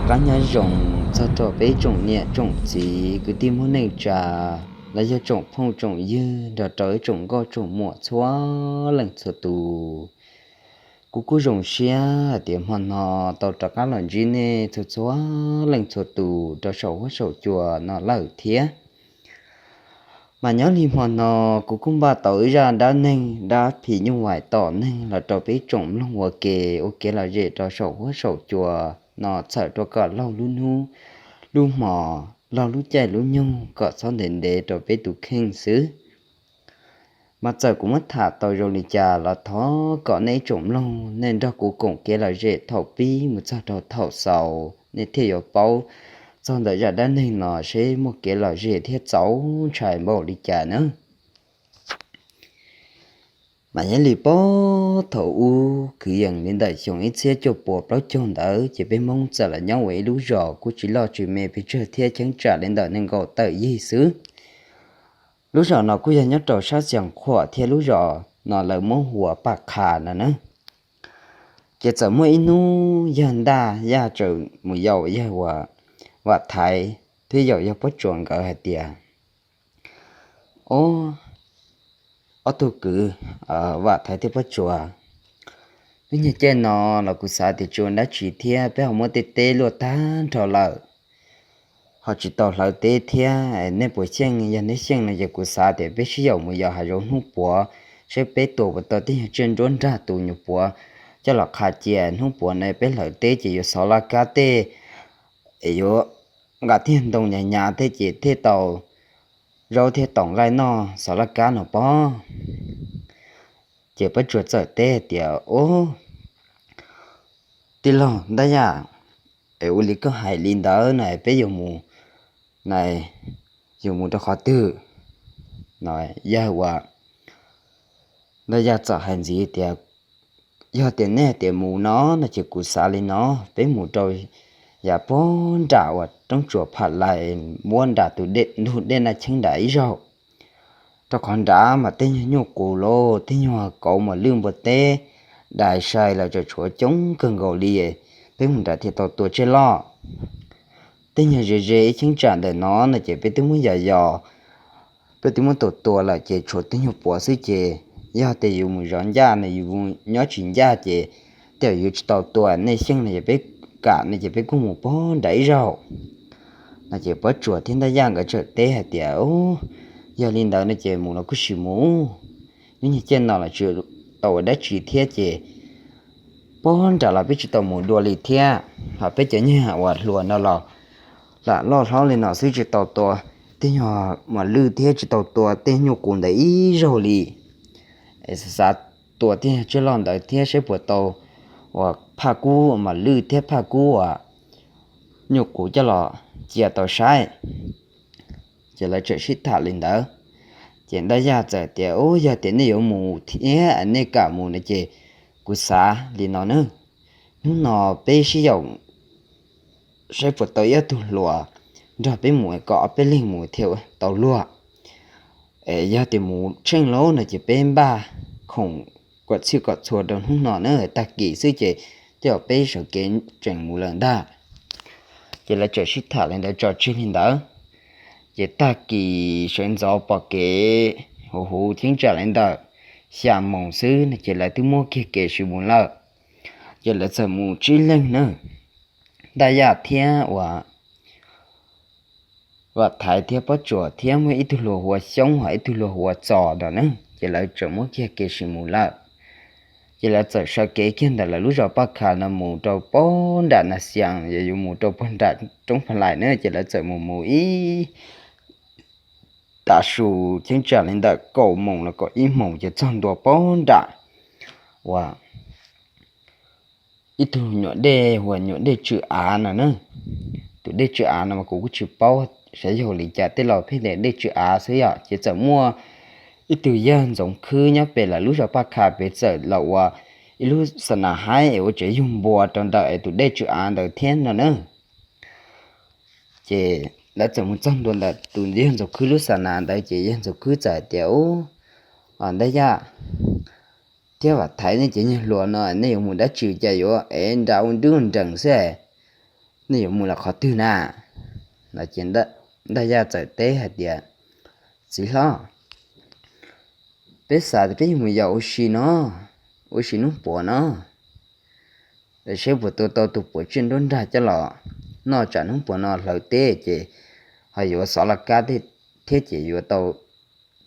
Pab nyob zoo txog rau peb tsoom niam tsoom txiv kwv tij muab neej tsa, los yog tsoom phooj tsoom ywg nrog rau ib tsoom nkauj tsoom muam txhua leej txhua tus. Kuv kuj zoo siab hais tias hmo no tau rov qab los ntsib nej txhua txhua leej txhua tus rau saum huab saum cua no lawm thiab. Mas nyob li hmo no kuv kuj npaj tau ib zaj dab neeg dab phim nyuj vais tom neeg los rau peb tsoom mloog ua ke, ua kev lom zem rau saum huab saum cua no txhawm rau kom laug lub hnub lub hmo, laug lub caij lub nyoog kom txhob ntev ntev rau peb tus kheej xwb. Mas txawm kuv muab tham tau zoo li cas los thov kom nej ib tsoom mloog nej nrog kuv koom kev lom zem thaum pib mus txog rau thaum xaus nej thiaj yuav paub txog ntawm zaj dab neeg no seb muaj kev lom zem thiab txaus ntshai npaum li cas nawb. Mas nyob li puag thaum ub kwv yees li ntawm xyoo ib txhiab cuaj puas plaub caug ntawd ces peb Hmoob txawm los nyob ua ib lub zos kuj tsis loj tsis me pes tsawg thiab cheeb tsam li ntawm nees nkaum tawm yig xwb. Lub zos no kuj yog nyob rau sab Xeev Khuam thiab lub zos no lawv muab hu ua Paj Kha no na. Ces txawm muaj ib hnub yawg Ntaj Yaj tseem mus yaum yawg Vam Thaiv thiab yaum yawg Pob Tsuas nkawd hais tias, Ob, ob tug kwv, Vam Thaiv thiab Pob Tsuas, lub nyuag caij no los kuv xav tias tsis ua dab tsi thiab peb ho muab tej teb luaj tag nrho lawm, ho tsis tau hlawv teb thiab. Nej puas xyeej? Yog neb xyeej no ces kuv xav tias peb sib yaum mus yos hav zoov hnub puav, saib peb tua puas tau tej nyuag tsiaj nruab nrag tus nyuam puav coj los qha cia. Hnub puav no peb hlawv teb ces yuav xov laj kab tej, es yuav nqa tej ntoo hnyav hnyav tej ces thiaj tau zaub thiab toom laij noj xov laj kab no pob. Ces Pob Tsuas txawm teb tias, Ob, tij laug Ntaj Yaj, es ua li koj hais li ntawd na peb yuav mus, na, yuav mus rau qhov twg? No yawg uas Ntaj Yaj txawm hais ntxiv tias, Yog tias nej tias mus no no ces kuv xav li no, peb mus rau yav puag nram uas roob tsuas Pham Lais muab nram tus ntug dej Naj Cheeb nram ib zaug, rau qhov nrad mas tej nyuag nyuj qus los tej nyuag kauv mos lwj npua teb dais sai los tseem tshuav coob kawg nkaus li, peb mus nrad thiaj tau tua tsiaj loj. Tej nyuag ze ze ib cheeb tsam ntawm no no ces peb twb muab yos yos, peb twb muab tua tua lawm ces tshuav tej nyuag puav xwb ces yog tias yus mus zov ncaj no yus nyob tsis ncaj ces tej zaum yuav tsis tau tua. Nej xyeej no ces peb kam no ces peb kuj mus puag nram ib zaug. No ces Pob Tsuas thiab Ntaj Yaj nkawd txawm teb hais tias, Yog li ntawd no ces mus los kuj sim mus, lub nyuag caij no los tsis tau ua dab tsi thiab ces puag nram los peb tsis tau mus dua li thiab, ho peb cov nyuag uas hluas no los lam loj hlob li no xwb tsis tau tua tej nyuag mos lwj thiab tsis tau tua tej nyuag qus ntawd ib zaug li. Es xav tua tej nyuag tsiaj loj ntawd thiab saib puas tau uas phaj kub mos lwj thiab phaj kub uas nyuj qus coj los cia tau saib. Ces lawv txawm sib tham li ntawd, ces Ntaj Yaj txawm tias, Ub, yog tias nej yuav mus thiab nej kam mus no ces kuv xav li no na, hnub no peb sib yaum saib puas tau ib ob tug hluas nrog peb mus kom ob peb leeg mus thiaj tau luag. Es yog tias mus tsheej lauj no ces peb npaj khoom kom txhij kom txhua rau hnub no na, tag kis xwb ces tej zaum peb sawv kev tseem mus lawm ntag. Ces lawv txawm sib tham li ntawd tso tseg li ntawd. Ces tag kis sawv ntxov pom kev huv huv cheeb tsam li ntawm xya moos xwb no ces lawv twb muab kiag kev sim mus lawm. Ces lawv txawm mus tsib leeg na, Ntaj Yaj thiab uas Vam Thaiv thiab Pob Tsuas thiab muaj ib tug hluas hu ua Xyoob ho ib tug hluas hu ua Txos no na, ces lawv txawm muab kiag kev sim mus lawm. Ces lawv txawm sawv kev kiag ntawm lawv lub zos Paj Kha no mus rau puag nram Nas Xias, yog yuav mus rau puag nram roob Pha Lais na, ces lawv txawm mus mus ib tav su cheeb tsam li ntawm kaum moos los kaum ib moos ces txog ntua puag nram uas ib tug nyuam dej hu ua nyuam dej Tsw Av no na. Tus dej Tsw Av no mas kuv kuj tsis paub sav yog li cas, tej laus pheej tias dej Tsw Av xwb yom. Ces txawm muaj ib tug yawg Ntxoov Khwb nyob pem lawv lub zos Paj Kha pem txawm los ua ib lub xa nas haib es ua tsev yug npua rau ntawm es tus dej Tsw Av ntawd thiab no na. Ces lawv txawm mus txog ntua ntawm tus yawg Ntxoov Khwb lub xa nas ntawd ces yawg Ntxoov Khwb txawm hais tias, Ub, Ntaj Yaj thiab Vam Thaiv, nej cov nyuag hluas no nej yuav mus dab tsi cas yuav ev nra ua nruj nrees xwb? nej yuav mus lawm qhov twg na? No ces Ntaj Yaj txawm teb hais tias, Txiv hlob, peb xav tias peb yuav mus yos ua si no, ua si hnub puav no, seb puas tua tau tus puav tsiaj nruab nrag coj los noj, tsam hnub puav no hlawv teb ces ho yuav xov laj kab thiab ces yuav tau,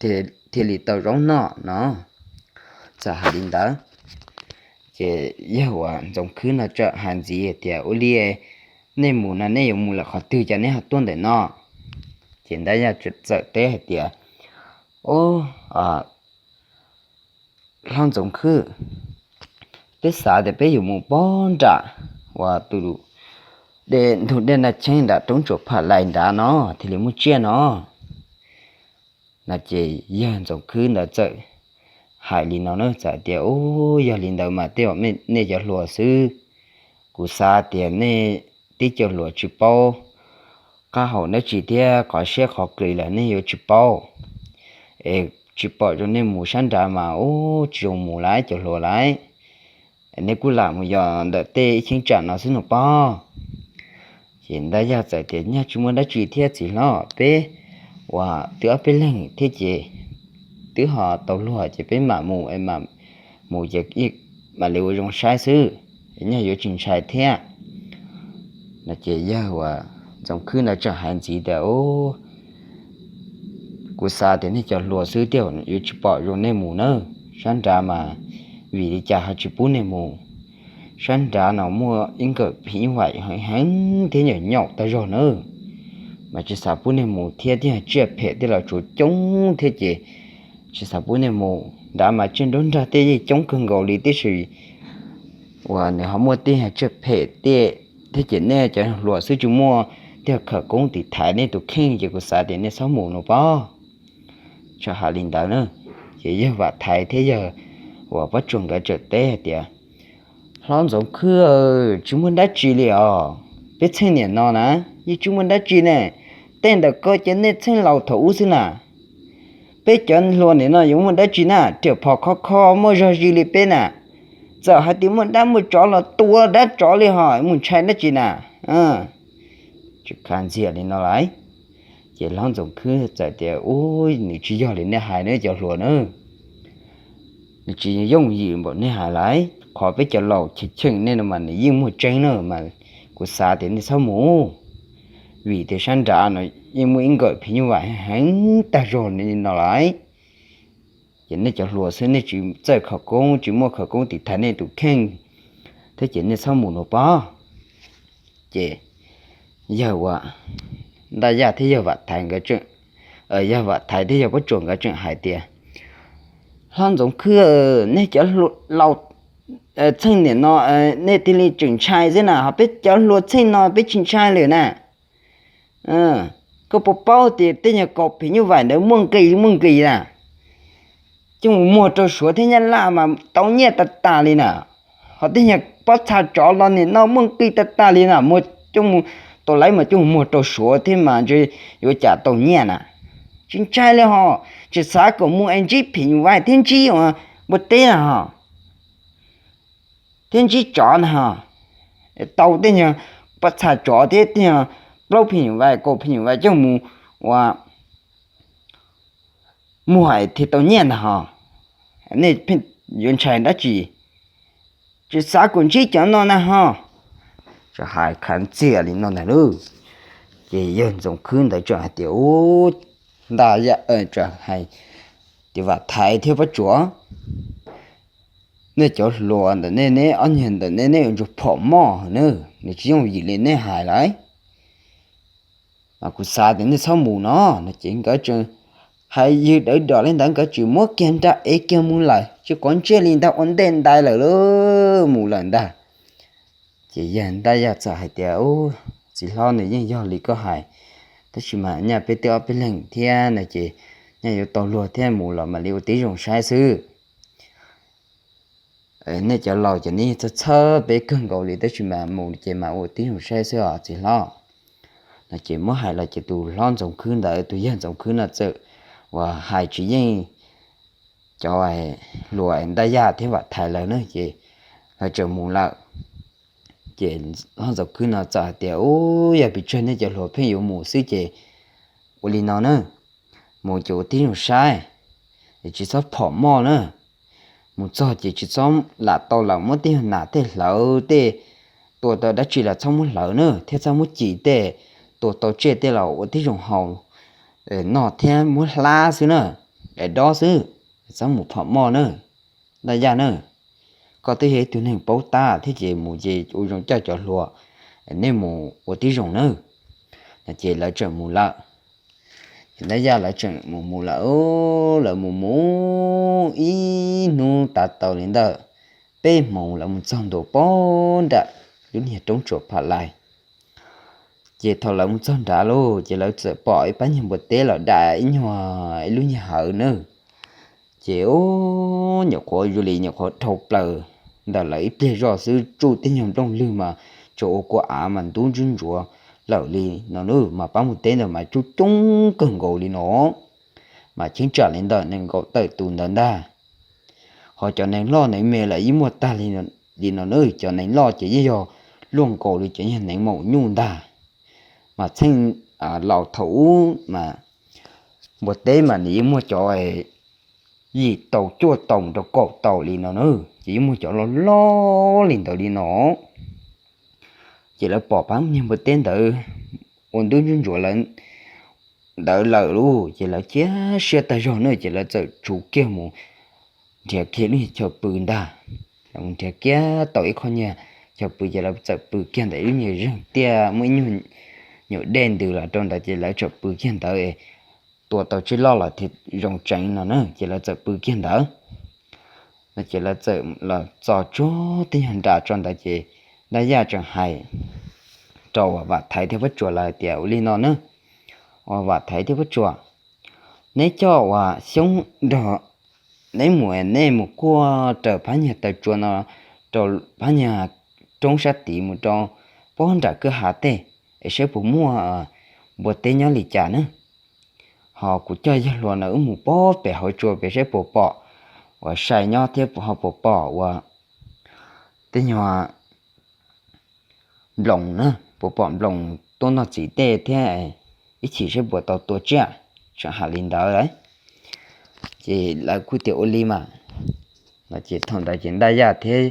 thiaj li tau zaub noj no. Txawm hais li ntawd ces yawg uas Ntxoov Khwb no txawm hais ntxiv tias, Ua li nej mus no nej yuav mus lawm qhov twg ces nej ho tuaj ntawm no? Ces Ntaj Yaj txawm teb hais tias, Ob, hlob Ntxoov Khwb, peb xav tias peb yuav mus pog nram uas tus dej ntug dej Naj Cheeb nram roob Tsuas Pham Lais nrad no thiaj li muaj tsiaj no. No ces yawg Ntxoov Khwb ntawd txawm hais li no na, txawm tias, Ub, yog li ntawd mas tej zaum nej cov hluas xwb. Kuv xav tias nej tib co hluas tsis paub qab hau dab tsi thiab qhov siab qhov qis lawm nej yuav tsis paub. Es tsis pom zoo nej mus sab nrad mas ub tsis zoo mus lawm cov hluas lawm. Nej kuj lam mus yos ntawm tej ib cheeb tsam no xwb no pob. Ces Ntaj Yaj txawm tias, Nyaj tsis muaj dab tsi thiab txiv hlob, peb uas twb ob peb leeg thiab ces twb ho tau luag ces peb mam mus, mam mus ces mam li ua zoo saib xwb, nyaj yuav tsis ntshai thiab. No ces yawg uas Ntxoov Khwb ntawd txawm hais ntxiv tias, Kuv xav tias nej cov hluas xwb tej zaum yuav tsis pom zoo nej mus nawb. Sab nrad mas vim li cas ho tsis pub nej mus? Sab nrad no muaj ib nkawm phim nyuj vais heev heev thiab nyaum nyaum tag zog nawb, mas tsis xav pub nej mus thiab, tej tsiaj phem tej los tsuav coob thiab ces tsis xav pub nej mus. Nrad mas tsiaj nruab nrag tej yeej coob kawg nkaus li tib si, uas nws ho muaj tej tsiaj phem tej thiab ces nej cov hluas xwb tsis muaj tej khawv koob tiv thaiv nej tus kheej ces kuv xav tias nej txhob mus no pob. Txawm hais li ntawd na, ces yawg Vam Thaiv thiab yawg uas Pob Tsuas nkawd txawm teb hais tias, Hlob Ntxoov Khwb, tsis muaj dab tsi li os. Peb txheej niam no na, yeej tsis muaj dab tsi ne. Tej ntawm ko ces nej txheej laus thaum ub xwb na. Peb cov hluas niam no yuav muaj dab tsi na, riam phom khov kho muaj zog zis li peb na. Txawm hais tias muaj dab muaj tsov los tua dab tsov li ho mus ntshai dab tsi na. Tsis khav ntxiag li no lawm. Ces hlob Ntxoov Khwb txawm tias, Ub, nws tsis yog li nej hais na cov hluas na. Nws tsis yooj yim npaum nej hais lawm. Qhov peb cov laus cheem cheem nej no mas nws yeej muaj tseeb na, mas kuv xav tias nej txhob mus, vim tias sab nrad no yeej muaj ib nkawm phim nyuj vais heev tag zog li no lawm. Ces nej cov hluas xwb nej tsis txawj khawv koob, tsis muaj khawv koob tiv thaiv nej tus kheej thiab ces nej txhob mus no pob. Ces yawg uas Ntaj Yaj thiab yawg Vam Thaiv nkawd tseem, yawg Vam Thaiv thiab yawg Pob Tsuas nkawd tseem hais tias, Hlob Ntxoov Khwb, nej cov laus txheej niam no nej thiaj li tseem ntshai xwb na, ho peb cov hluas txheej no peb tsis ntshai lawm na. Koj puas paub tias tej nyuag kaum phim nyuj vais ntawd muaj nqis muaj nqis na, coj mus muag rau Suav thiab Nyab Laj mas tau nyiaj tag tag li na. Ho tej nyuag pob txha tsov los nim no muaj nqis tag tag li na, muag coj mus, tau lawv mas coj mus muag rau Suav thiab mas ntshe yuav cas tau nyiaj na. Tsis ntshai li ho, tsis xav kom mus es ntsib phim nyuj vais thiab ntsib npua teb na ho, thiab ntsib tsov na ho, tau tej nyuag pob txha tsov thiab tej nyuag plaub phim nyuj vais kaum phim nyuj vais coj mus ua muag thiaj tau nyiaj ntag ho. Nej pheej yuav ntshai dab tsi? Tsis xav kom ntsib cov no na ho. Txawm hais khav ntxiag li no ntag lauj. Ces yawg Ntxoov Khwb ntawd txawm hais tias, Ub, Ntaj Yaj, txawm hais tias, Vam Thaiv thiab Pob Tsuas, nej cov hluas ntawm nej, nej ob niag ntawm nej, nej yuav ntsuag phom moj na, nws tsis yooj yim li nej hais lawm. Mas kuv xav tias nej txhob mus no. No ces nkawd tseem hais ywg dawv dos li ntawd, nkawd tseem muab kiag nra ev kiag mus lawm, tsis quav ntsej li ntag, ua ntej ntais lawm lauj, mus lawm ntag. Ces yawg Ntaj Yaj txawm hais tias, Ub, txiv hlob, nws yeej yog li koj hais, tab sis mas nyaj peb twb ob peb leeg thiab no ces nyaj yuav tau luag thiab, mus los mam li ua tib zoo saib xwb. Nej cov laus ces nej txhawj txhawj peb kawg nkaus li, tab sis mas mus ces mas ua tib zoo saib xwb os txiv hlob. No ces muab hais los ces tus hlob Ntxoov Khwb ntawd, tus yawg Ntxoov Khwb no txawm uas hais tsis yeej cov hluas Ntaj Yaj thiab Vam Thaiv lawv na, ces lawv txawm mus lawm. Ces hlob Ntxoov Khwb no txawm hais tias, Ub, yog pes tsawg nej cov hluas pheej yuav mus xwb ces ua li no na, mus ces ua tib zoo saib, tsis txhob phom moj na. Mus txog ces tsis txhob lam tau lawm muab tej nas tej hlawv tej, tua tau dab tsi los txhob muab hlawv na, thiab txhob muab ci tej, tua tau tsiaj tej los ua tib zoo haus, noj thiab muab hlab xwb na, es dob xwb, txhob mus phom moj na, Ntaj Yaj na. Koj twb yog ib tug neeg paub tab thiab ces mus ces ua zoo coj cov hluas, nej mus ua tib zoo na. Ces lawv txawm mus lawm. Ces Ntaj Yaj lawv txawm mus mus lawm, lawv mus mus ib hnub tav tau li ntawm peb hmoov lawv mus txog ntua pog nram lub niag roob tsuas Pha Lais. Ces thaum lawv mus txog nrad lauj, ces lawv txawm pom ib pab nyuag npua teb los da ib nyuag ib lub nyuag hawv na. Ces ub, nyuam qhuav zoo li nyuam qhuav dhau plaws ntawm lawv ib pliag zoj xwb, tsuj tej nyuag nplooj lwg mas tsuas ua kua av mas ntub ntsuab ntsuav lawm li no na, mas pab npua teb ntawd mas coob coob kawg nkaus li no, mas cheeb tsam li ntawm nees nkaum tawm tus ntawd ntag. Ho cov nees loj nees me lawm yeej muaj tag li no na, cov nees loj ces yeej yog luaj nkaus li cov nyuag nees maum nyuj ntag. Mas txheej laus thaum ub mas npua teb mas nws yeej muaj cov yim tau cuaj tau rau kaum tau li no na, ces yeej muaj cov loj loj li ntawd li no. Ces lawv pom pab nyuag npua teb ntawd ua ntub ntsuab ntsuav lawv ntawd lawm lauj, ces lawv cia siab tag zog na, ces lawv txawm tsuv kiag mus nrhiav kiag lub niag chaw pw ntag. Lawv mus nrhiav kiag tau ib qho niag chaw pw ces lawv txawm pw kiag ntawm ib lub nyuag zeeg tiaj muaj ib nyuag nyuam dej ntws los rau ntawd ces lawv txawm pw kiag ntawd, tua tau tsiaj loj los thiaj zoo tseev no na, ces lawv txawm pw kiag ntawd. No ces lawv txawm los txo tsuag tej nyuag nra tso ntawd ces Ntaj Yaj tseem hais rau uas Vam Thaiv thiab Pob Tsuas lawv tias ua li no na, uas Vam Thaiv thiab Pob Tsuas, neb coj uas Xyoob nrog neb mus, neb mus kuaj raws phab nyuag taw tsua no rau phab nyuag roob sab tid mus rau pog nram kwj ha tej, es saib puas muaj npua teb nyob li cas na. Ho kuv coj yawg hluas no wb mus pog pem hauv tsua pem saib puas pom uas sai nyob thiab ho puas pom uas tej nyuag nploos na, puas pom nploos tuaj noj txiv tej thiab, ib chim saib puas tau tua tsiaj, tseem hais li ntawd. Ces lawv kuj tias ua li mas. No ces thaum ntawd ces Ntaj Yaj thiab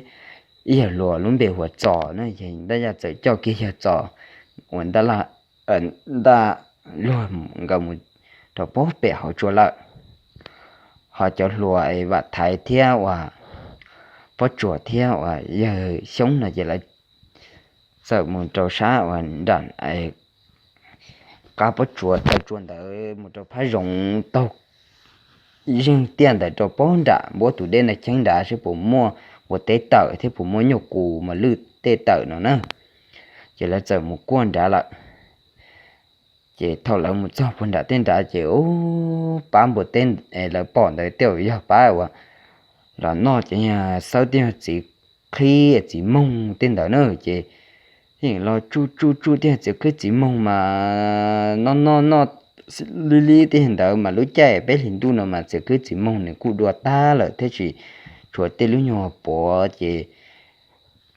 ib yawg hluas lub npe hu ua Txos na, ces Ntaj Yaj txawm coj kiag yawg Txos uas Ntaj Luag nkawd mus rau pog pem hauv tsua lawm. Ho cov hluas Vam Thaiv thiab uas Pob Tsuas thiab uas yawg Xyoob no ces lawv txawm mus rau sab uas nram qab Pob Tsuas taw tsua ntawd mus rau phab zoov taug zeeg tiaj ntawd rau pog nram npuab tus dej no cheeb nrad saib puas muaj npua teb tawm thiab puas muaj nyuj qus mas lwj tej tawm no na. Ces lawv txawm mus kuaj nrad lawm. Ces thaum lawv mus txog puag nram tej nrad ces ub, pab npua teb lawv pom ntawd tej yog pab uas los noj cov nyuag xawb tej nyuag txiv qhib txiv moog tej ntawd na. Ces yeej los tsuj tsuj tsuj tej nyuag txiv qhib txiv moog mas noj noj noj li li tej ntawd mas lub caij peb hlis ntuj no mas txiv qhib txiv moog nws kuj dua tag lawm thiab tsis tshuav tej lub nyuag puav ces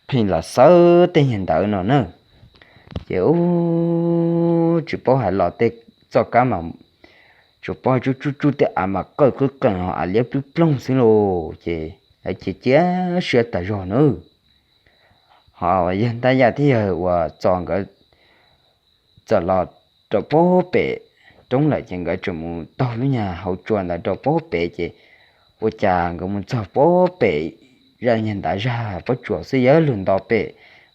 pheej los xawb tej nyuag ntawd no na. Ces ub, tsis paub hais los tej txoj kab mas tsuas paub tsuj tsuj tsuj tej av mas qawj qwb qees ho av liab plwb ploog xwb lauj. Ces lawv cia cia siab tas zog na. Ho yawg Ntaj Yaj thiab yawg uas Txos nkawd txawm los rau pog pem roob lawm ces nkawd tseem mus taug lub nyuag hauv tsua ntawd rau pog pem ces ua cas nkawd mus txog pog pem zaj nyuag ntav zag Pob Tsuas xwb, yawg luag nto pem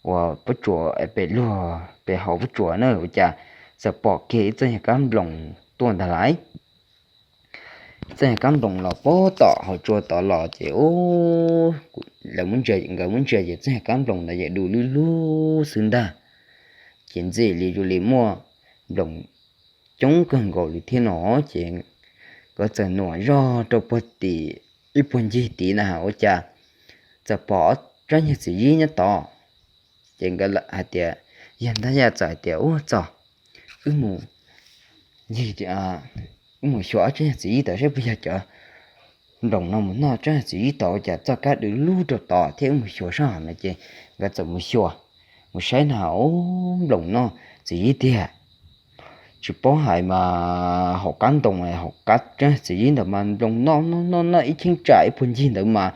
uas Pob Tsuas pem luag pem hauv Pob Tsuas na, ua cas txawm pom kiag ib txoj nyuag kab nploos tuaj ntag lauj. Txoj nyuag kab nploos los pog tom hauv tsua tod los ces ub, lawv muab ntsia, nkawd muab ntsia ces txoj nyuag kab nploos ntawd yeej du lub lub xwb ntag. Ces ntxim li zoo li muaj nploos coob kawg nkaus li thiab no. Ces nkawd txawm nuam zog rau puag tim ib puag ncig tid na ua cas txawm pom ob tsob nyuag txiv zib nyob tod. Ces nkawd hais tias, yawg Ntaj Yaj txawm hais tias, Ub, Txos, wb mus ncig, wb mus xyuas ob tsob nyuag txiv zib tod saib puas yog cov nploos no mus noj tsob nyuag txiv zib tod ua cas txoj kab du lub rau tod thiab, wb mus xyuas seb no. Ces nkawd txawm mus xyuas, mus saib na, ub, nploos noj txiv yib tiag. Tsis paub hais mas hauv qab ntoos hauv qab txiv yib ntawd mas nploos noj noj noj noj ib cheeb tsam ib puag ncig ntawd mas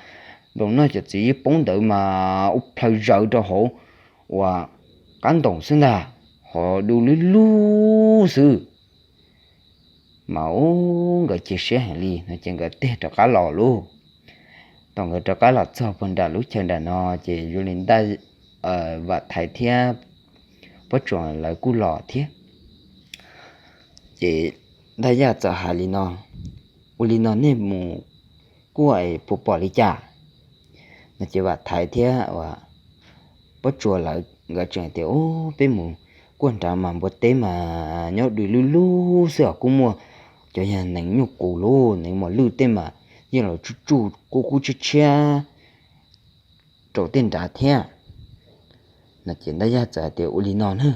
nploos noj cov txiv yib poob ntawd mas ua plhaw zawv rau hauv uas qab ntoos xwb ntag, ho du lub lub xwb. Mas ub, nkawd cia siab heev li no ces nkawd tig rov qab los lauj. Thaum nkawd rov qab los txog puag nram lub chaw nram no ces zoo li Ntaj Vam Thaiv thiab Pob Tsuas lawv kuj los thiab. Ces Ntaj Yaj txawm hais li no, ua li no nej mus kuaj puas pom li cas? No ces Vam Thaiv thiab Pob Tsuas lawv nkawd tseem tias, ub, peb mus kuaj nrad mas npua teb mas nyob du lub lub xwb os, kuj muaj cov yog neev nyuj qus lub neev mos lwj tej mas yeej los tsuj tsuj kub kub tshiab tshiab rau tej nrad thiab. No ces Ntaj Yaj txawm hais tias, ua li no na,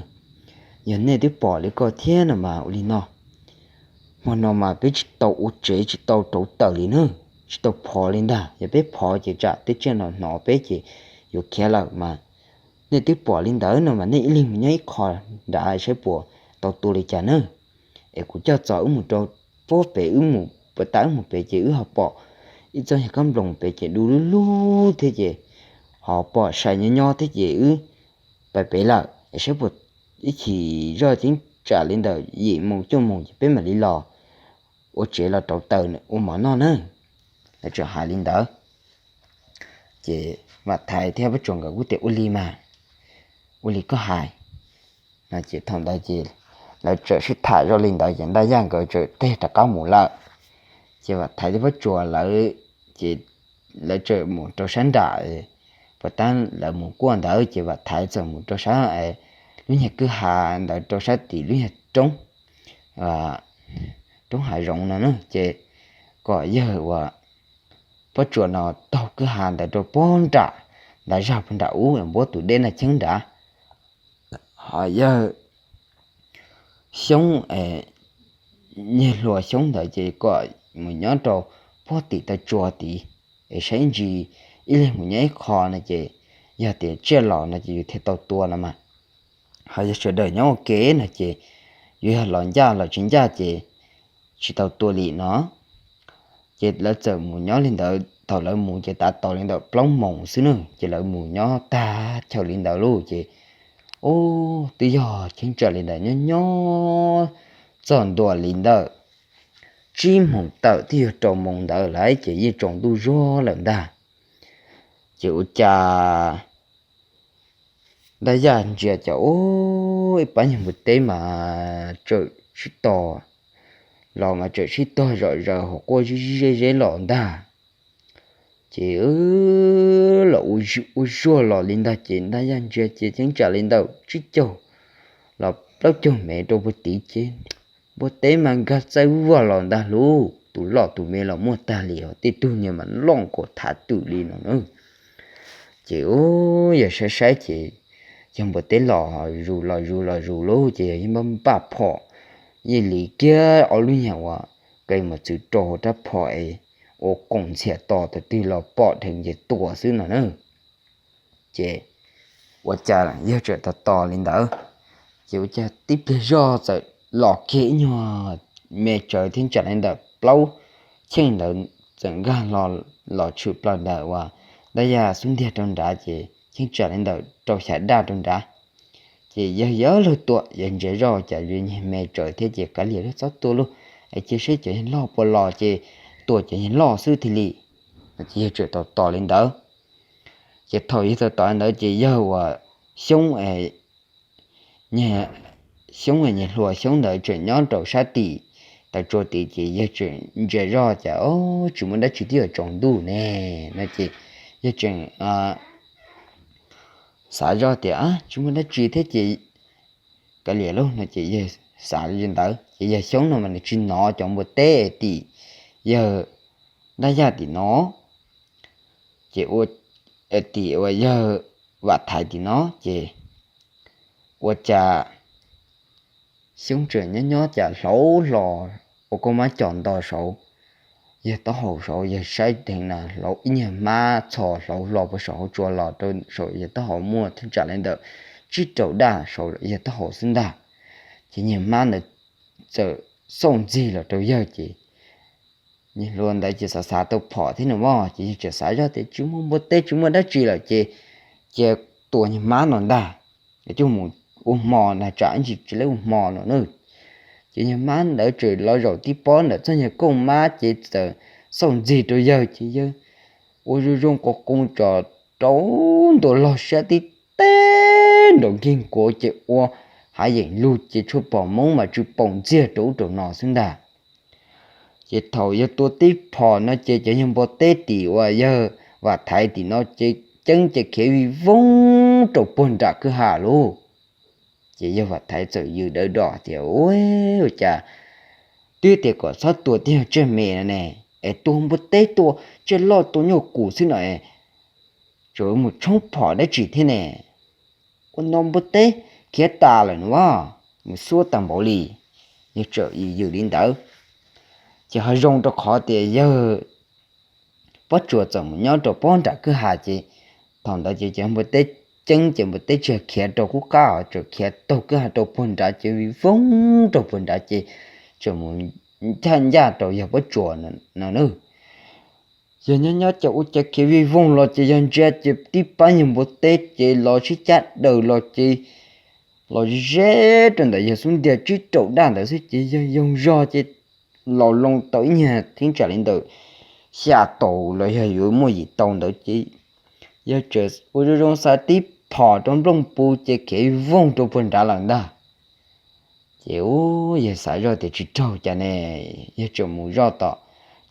yog nej twb pom li ko thiab no mas ua li no, hmo no mas peb tsis tau ua tsev tsis tau rauv taws li na, tsis tau phov li ntag, yog peb phov ces tsam tej tsiaj no hnov peb ces yuav khiav lawm mas. Nej twb pom li ntawd no mas nej ib leeg mus nyob ib qho nrad saib puas tau tua li cas na. Es kuv coj txog wb mus rau pob pem, wb mus puas tas wb mus pem ces wb ho pom ib txoj yog kab nploos pem ces du lub lub thiab ces ho pom sai nyob nyob thiab ces wb pais pem lawm es saib puas ib chim zoj ceeb tsam li ntawm yim moos cuaj moos ces peb mam li los ua tsev los rauv taws ua mov noj na. Lawv txawm hais li ntawd ces Vam Thaiv thiab Pob Tsuas nkawd kuj tias, ua li mas, ua li koj hais. No ces thaum ntawd ces lawv txawm sib tham zoj li ntawd ces Ntaj Yaj nkawd txawm tig rov qab mus lawm. Ces Vam Thaiv thiab Pob Tsuas lawv ces lawv txawm mus rau sab nram, puas tab lawv mus kuaj ntawd ces Vam Thaiv txawm mus rau sab lub nyuag kwj ha ntawd rau sab tim lub nyuag roob, roob hav zoov no na ces kom yawg uas Pob Tsuas no taug kwj ha ntawd rau pob nram, nram zag puag nram ub npuab tus dej Naj Cheeb nrad. Ho yawg Xyoob, niag hluas Xyoob ntawd ces kom mus nyob rau pob tim taw tsua tid es saib ntsis ib leeg mus nyob ib qho no ces yog tias tsiaj los no ces yus thiaj tau tua no mas. Ho yog sawv daws nyob ua ke no ces yus yog los ncaj los tsis ncaj ces tsis tau tua li no. Ces lawv txawm mus nyob li ntawd, thaum lawv mus ces tav tos li ntawm plaub moos xwb na ces lawv mus nyob tag chaw li ntawd lauj ces ub, twb yog cheeb tsam li ntawd nyob nyob txog ntua li ntawm tsib moos tawm twb yog rau moos ntawd lawm ces yeej tsaus ntuj zuag lawm ntag. Ces ua cas Ntaj Yaj ntsia cas ub, ib pab nyuag npua teb mas tseem sib tog los mas tseem sib tog zom zaws hauv quaj zeb zeb los ntag. Ces los ua zuag los li ntag ces Ntaj Yaj ntsia ces cheeb tsam li ntawm tsib caug los plaub caug mev rau puag tid ces npua teb mas nkag txaij vag los ntag lauj, tus loj tus me los muaj tag li os, tej tug niag mas loj nkaus thav twm li no na. Ces ub, yawg saib saib ces yog npua teb los zus los zus los zus lauj ces yawg yeej npaj npaj phom, yeej li kiag ob lub nyuag uas qe mos txwv rau hauv rab phom es ua qoom ntxhias tos tus twg los pom dheev ces tua xwb no na. Ces ua cas yawg tseem tos tos li ntawd, ces ua cas tib pliag zoj txawm los kiag ib nyuag me tsawv thiab tsam li ntawm plaub cheej ntawd txawm nkag los tshwm plaws ntawm uas Ntaj Yaj xub ntiag rau nrad ces cheeb tsam li ntawm rau xya daj rau nrad. Ces yawg yuav luag tua, yawg ntsia zoj cas yuav nyuag me tsawv thiab ces kav liam lauj, txhob tua lauj, es cia seb cov yawg loj puas los ces tua cov yawg loj xwb thiaj li. Ces yawg tseem tos tos li ntawd. Ces thaum yawg tos tos li ntawd ces yawg uas Xyoob, Xyoob, niag hluas Xyoob ntawd tseem nyob rau sab tim taw tsua tid ces yawg tseem ntsia zoj cas tsis muaj dab tsi twb yuav tsaus ntuj ne no ces yawg tseem xav zoj tias tsis muaj dab tsi thiab ces kav liam lauj no ces yawg xav li ntawd ces yawg Xyoob no mas nws tsis hnov cov npua teb tim yawg Ntaj Yaj tim no, ces ua tim uas yawg Vam Thaiv tim no ces ua cas Xyoob tseem nyob nyob cas hlauv hlo ua koj mab coj nto saud, yawg taub hau saud yawg saib dheev na hlauv ib nyuag hmab txhos hlauv hlo puag saum hauv tsua los rau saum yawg taub hau muaj thaj tsam li ntawm tsib rau daj saud los yawg taub hau xwb ntag. Ces niag hmab ntawd txawm xauj ntxig los rau yawg ces niag hluas ntawd ces xav xav tau phom thiab no mas ces yawg txawm xav zoj tias tsis muaj npua teb tsis muaj dab tsi lawm ces cia tua niag hmab no ntag, coj mus ua hmo na, tsam ib ntsis tsis lab ua hmo no na. Ces niag hmab ntawd tseem los zaum tib pob ntawm txoj niag kooj mab ces txawm xauj ntxig rau yawg ces yawg ua zoo zoo qus qus tso rau ntua log siab tib teb nraum nkig nkuav ces ua hav yeem lug ces tshuaj pom moob mas tsw poom ntxiag rau ub rau no xwb ntag. Ces thaum yawg tua tib phom no ces cov niag npua teb tim uas yawg Vam Thaiv tim no ces ceeb ces khiav vij voog rau puag nram kwj ha lauj. Ces yawg Vam Thaiv txawm yws dawv do tias, Ua, ua cas twb tias kom txhob tua tej yawg tsiaj me no ne, es tua npua teb tua tsiaj loj tua nyuj qus xwb no es tseem mus tshoob phom dab tsi thiab ne? Ua no npua teb khiav tas lawm no, mus xuab tag npaum li. Yawg txawm yws yws li ntawd, ces ho zoo rau qhov tias yawg Pob Tsuas txawm mus nyob rau pob nram kwj ha ces thaum ntawd ces cov npua teb ceeb ces npua teb tsis khiav rau qub qab os, tseem khiav taug kwj ha rau puag nrad ces vij voog rau puag nrad ces tseem mus ncaj ncaj rau yawg Pob Tsuas no na. Yawg nyob nyob ces ua cas khiav vij voog los ces yawg ntsia ces tib pab niag npua teb ces los sib cab daws los ces los ze rau ntawm yawg xub ntiag tsib rau daj ntawd xwb ces yawg yoog zog ces los loo tau ib niag thib tsam li ntawm xya tau los yog yuav muaj yim tau ntawd ces yawg tseem ua zoo zoo xa tib phom rau nplooj pus ces khiav voog rau puag nrad lawm ntag. Ces ub, yawg xav zoj tias tsis raug cas ne, yawg tseem mus zoj tom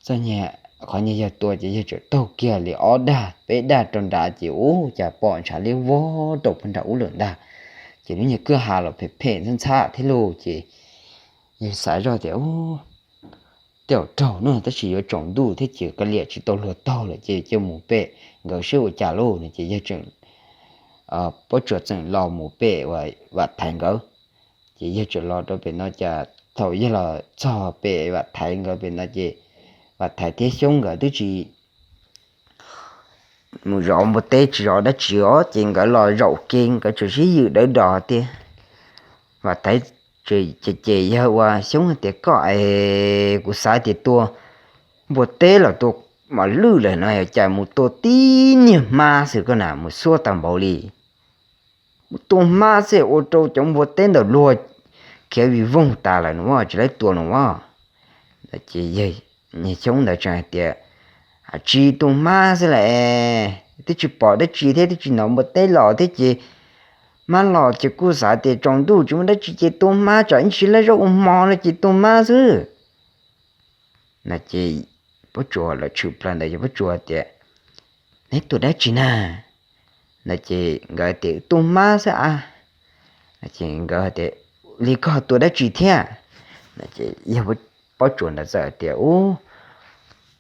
txoj niag qhov niag yawg tua ces yawg tseem taug kiag li ob daj peb daj rau nrad ces ub, cas pom ntshav liab vog rau puag nram ub lawm ntag. Ces lub niag kwj ha los phem phem ntxhab ntxhab thiab lauj ces yawg xav zoj tias, Ub, tej zaum raug no tab sis yuav tsaus ntuj thiab ces kav liam tsis tau luag taug lawm ces cia mus pem nkawd seb ua cas lauj no ces yawg tseem, Pob Tsuas txawm los mus pem Vam Thaiv nkawd. Ces yawg tseem los rau pem no cas thaum yawg los txog pem Vam Thaiv nkawd pem no ces Vam Thaiv thiab Xyoob nkawd twb tsis mus zov npua teb tsis zov dab tsi os ces nkawd los zaum ke nkawd tseem sib yws dawv dos tias, Vam Thaiv ces ces yawg ua Xyoob tias, Koj es kuv xav tias tua npua teb los tua mos lwj lawm no cas mus tua tib niag hmab xwb koj na mus xuab tag npaum li. Mus tua hmab xwb ua rau cov npua teb ntawm luag khiav vij voog tas lawm no as, tsis lab tua no as. Ces yawg Xyoob ntawd tseem hais tias, Tsis tua hmab xwb las, twb tsis pom dab tsi thiab twb tsis hnov npua teb los thiab ces hmab los ces kuj xav tias tsaus ntuj tsis muaj dab tsi ces tua hmab tsam ib ntsis lab zaub ua hmo no ces tua hmab xwb. No ces Pob Tsuas lawv tshwm plaws ntawd ces Pob Tsuas tias, Neb tua dab tsi na? No ces nkawd tias, Tua hmab xwb a. Nkawd tias, Li koj tua dab tsi thiab? Ces yawg Pob Tsuas ntawd txawm tias, Ub,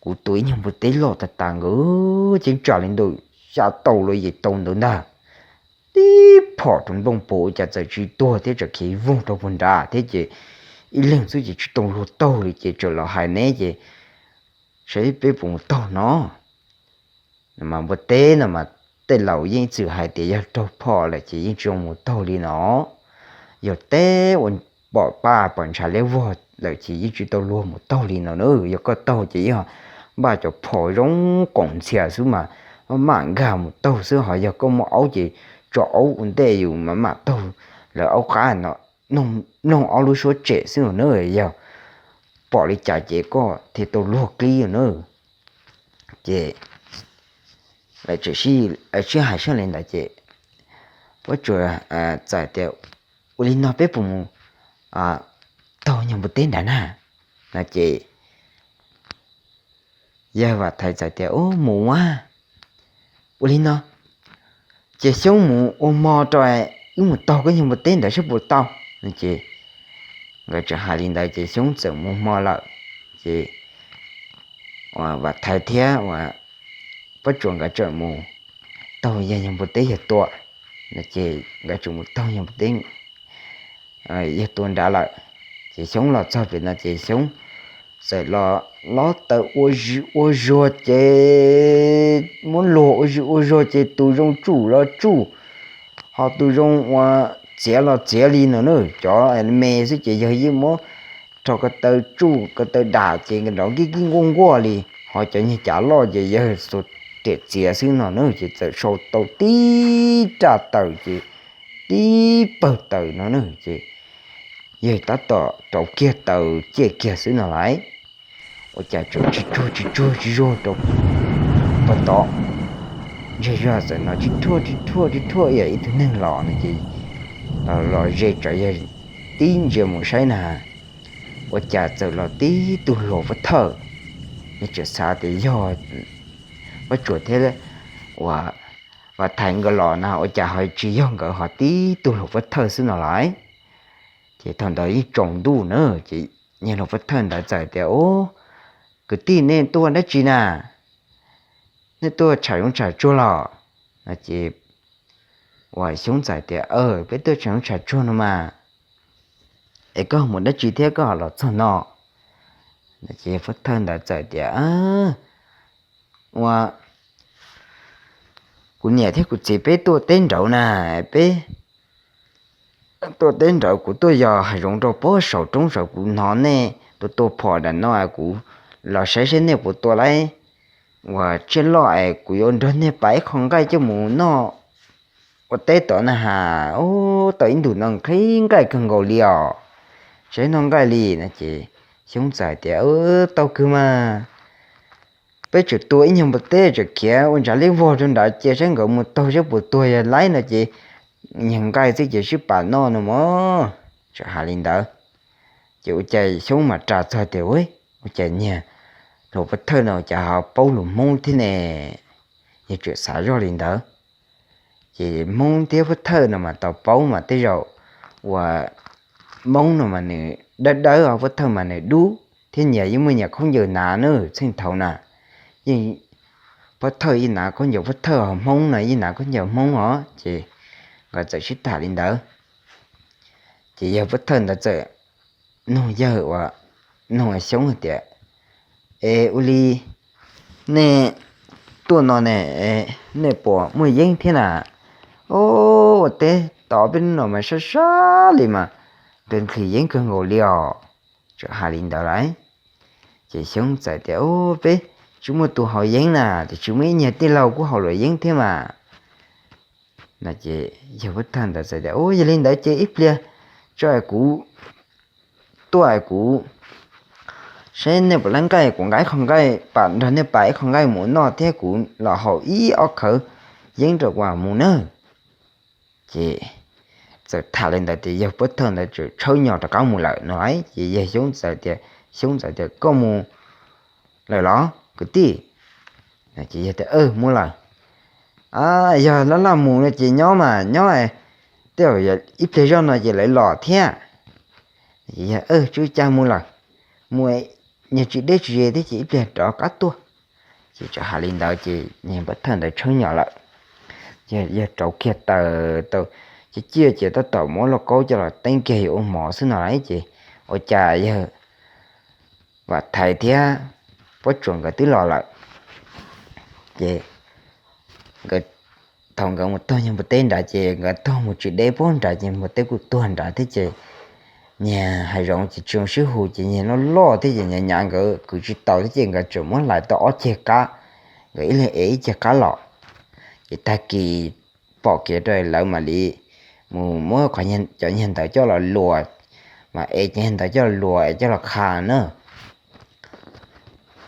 kuv tua ib nyuag npua teb loj tag tas nkaus, ceeb tsam li ntawm xya tau los yim tau ntawd ntag. Tib phom rau nplooj pus ua cas txawm tsis tuag thiab txawm khiav voog rau puag nrad thiab ces ib leeg xwb ces tsis tau luag taug li ces tseem los hais neb ces saib peb puas mus taug no. Mas npua teb no mas tej laus yeej txwm hais tias yog raug phom lawm ces yeej tsis zoo mus taug li no. Yog teb ua pom paj pom ntshav liab vog lawm ces yeej tsis tau luag mus taug li no na. Yog koj taug ces yog npaj cov phom zoo qoom ntxhias xwb mas maj mam nkag mus taug xwb, ho yog koj muaj aub ces tso aub ua ntej yus mam mam taug lawv aub qab no, mloog ob lub suab tsem xwb na. Yog pom li cas ces koj thiaj tau luag qib na. Ces lawv tseem sib hais sab li ntawd ces Pob Tsuas txawm tias, Ua li no peb puas mus taug nyuag npua teb nrad na? No ces yawg Vam Thaiv txawm tias, Ub, mus a. Ua li no ces Xyoob mus ua hmo rau, wb mus taug koj nyuag npua teb ntawd saib puas tau. No ces nkawd tseem hais li ntawd ces Xyoob txawm mus hmo lawm. Ces Vam Thaiv thiab Pob Tsuas nkawd tseem mus taug yawg nyuag npua teb yawg tua. No ces nkawd tseem mus taug nyuag npua teb yawg tua nrad lawm. Ces Xyoob los txog pem no ces Xyoob txawm los lob taws ua zis ua zuag ces muab luag ua zis ua zuag ces tus zoo tsuj los tsuj, Ho tus zoo ua txiav los txiav li no na, cov me xwb ces yawg yeej muab rho ko taw tsuj ko taw dam ces nrov kib kib nkuaj nkuaj li. Ho cov nyuag cav loj ces yawg xuas riam txiav xwb no na, ces txawm sau tau tib raj taws ces tib pawg taws no na, ces yawg tab tom rauv kiag taws ciaj kiag xwb no lais. Ua cas tseem tsis tsuag tsis tsuag tsis tsuag rau pog tod. Ntshe yog txawm no tsis tsuag tsis tsuag tsis tsuag ib tug neeg los no ces los ze tsam yawg tib ntsia mus saib na, ua cas txawm los tib tug hluas pov thawj. Yawg tseem xav tias yog Vaj Tsuas thiab uas Vam Thaiv nkawd los na, ua cas ho tsis yog nkawd, ho tib tug hluas pov thawj xwb no lais. Ces thaum ntawd yeej tsaus ntuj na, ces niag hluas pov thawj ntawd txawm tias, Ub, kwv tij, nej tuaj dab tsi na? Nej tuaj tsham zoov tsham tsuag los? No ces uas Xyoob txawm tias, Peb tuaj tsham zoov tsham tsuag no mas. Es koj mus dab tsi thiab koj ho los txog no? No ces pov thawj ntawd txawm tias, Ua, kuv niam thiab kuv txiv peb tuaj teb nraud na, peb tuaj teb nraud, kuv tuaj yos hav zoov rau pem saum roob saud, kuv hnov nej tua tua phom nram no, kuv los saib saib nej puas tua tau uas tsiaj loj es kuv yuav nrog nej pam ib qho nqaij coj mus noj ua teb tod na has. Ub, tau ib ntus no nqhis nqaij kawg nkaus li os, tsis noj nqaij li. No ces Xyoob txawm tias, Tau kawg mas, peb tseem tua ib nyuag npua teb, tseem khiav ua ntsav liab vog rau nrad cia saib nkawd mus taug saib puas tuag, yog laib no ces nyuag nqaij xwb ces sib pam noj no mog. Txawm hais li ntawd, ces ua cas Xyoob mam ras txog tias, Ua cas niag hluas pov thawj no ua cas ho paub lus Hmoob thiab ne? Yawg tseem xav zoj li ntawd. Ces Hmoob thiab pov thawj no mas tau paub mas tej zaum uas Hmoob no mas nws dawb dawb, pov thawj mas nws dub thiab nyias yeej muaj nyias khaub ncaws hnav na, txheej thaud na. Yeej pov thawj yeej hnav khaub ncaws pov thawj, ho Hmoob no yeej hnav khaub ncaws Hmoob os. Ces nkawd txawm sib tham li ntawd. Ces yawg pov thawj ntawd txawm nug yawg uas, nug Xyoob hais tias, Es ua li nej tuaj no ne, nej puas muaj yeeb thiab na? Ub, ua teb tod peb hnub no mas sab sab li mas, nqhis nqhis yeeb kawg nkaus li os. Txawm hais li ntawd lawm, ces Xyoob txawm tias, Peb tsis muaj tus haus yeeb na, tiam sis muaj ib nyuag tij laug kuj haus luam yeeb thiab mas. No ces yawg pov thawj ntawd txawm tias, Ub, yog li ntawd ces ib pliag tso es kuv tuaj es kuv saib nej puas laib nqaij, kuv nqa ib qho nqaij pam, nrog nej pam ib qho nqaij mus noj thiab kuv los haus ib ob khawv yeeb rau kuv mam mus nawb. Ces txawm tham li ntawd ces yawg pov thawj ntawd txawm tshawb nyos rov qab mus lawm no. Ces yawg Xyoob txawm tias, Xyoob txawm tias, Koj mus lawm los kwv tij? Ces yawg tias, Mus lawm. Yog laj laj mus no ces nyob mas nyob, tej zaum ib pliag zoj no ces lawv los thiab. Ces yawg, Tsis ua cas, mus lawm, mus, niag tsis deb tsis ze thiab ces ib pliag rov qab tuaj. Ces txawm hais li ntawd ces niag pov thawj ntawd tshawb nyos lawm. Yawg rauv kiag taws tau ciaj ciaj ces tab tom muab lauj kaub coj los teeb kiag yuav ua mov xwb no lawm ces ua cas yawg Vam Thaiv thiab Pob Tsuas nkawd twb los lawm. Ces nkawd, thaum nkawd mus taug nyuag npua teb nrad ces nkawd taug mus tsis deb puag nrad ces npua teb kuj tuag nrad thiab ces niag hav zoov ces tsis zoo sib hu ces niag loj loj thiab ces nyav nyav nkawd kwv tsis tau thiab ces nkawd tseem muab hlais tau ob ceg qab, nkawd ib leeg ev ib ceg qab los. Ces tag kis pom kev rau lawv mam li mus muab cov niag ntawd coj los luas, mas ev cov niag ntawd coj los luas es coj los qha na.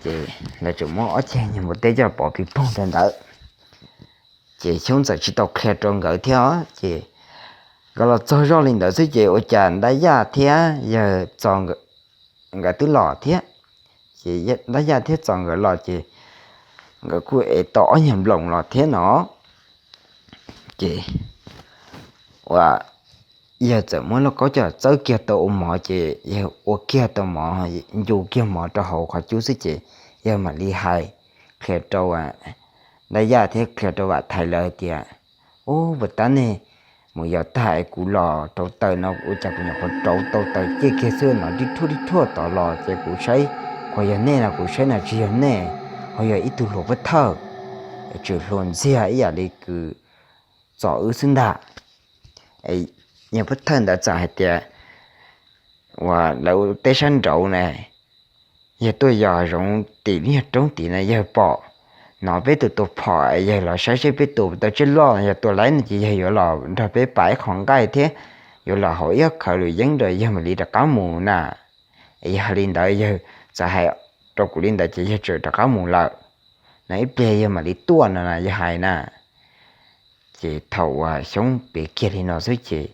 Ces lawv tseem muab ob ceg niag npua teb coj los pov pig poog rau ntawd. Ces Xyoob txawm tsis tau qhia rau nkawd thiab ces nkawd los txog zoj li ntawd xwb ces ua cas Ntab Yaj thiab yawg Txos nkawd twb los thiab. Ces Ntab Yaj thiab Txos nkawd los ces nkawd kuj ev tau ob nyuag nploos los thiab no. Ces ua yawg txawm muab lauj kaub coj txawb kiag tau ua mov ces yawg ua kiag tau mov, ncu kiag mov rau hauv qhov cub xwb ces yawg mam li hais qhia rau Ntab Yaj thiab qhia rau Vam Thaiv lawv tias, Ub, puas tab nej mus yos tag es kuv los rauv taws no ua cas kuv nyuam qhuav rauv tau taws ciaj kiag xwb no, rib rhuaj rib rhuaj tod los ces kuv saib qhuav yog nej no, kuv saib no tsis yog nej, ho yog ib tug hluas pov thawj, tseem hluas ntxiag ib yam li kws Txos wb xwb ntag. Yawg pov thawj ntawd txawm hais tias, uas lawv teb sab nraud na, yawg tuaj yos zoov tim lub nyuag roob tid na, yawg pom, hnov peb tus tua phom, yawg los saib seb peb tus tau tsiaj loj no yog tua laib no ces yawg yuav los nrog peb pam ib qho nqaij thiab yuav los haus ib ob khawv luam yeeb rau yawg mam li rov qab mus na. Es yawg hais li ntawd, yawg txawm hais rau kuv li ntawd ces yawg txawm rov qab mus lawm. No ib pliag yawg mam li tuaj no na, yawg hais na. Ces thaum uas Xyoob piav kiag li no xwb ces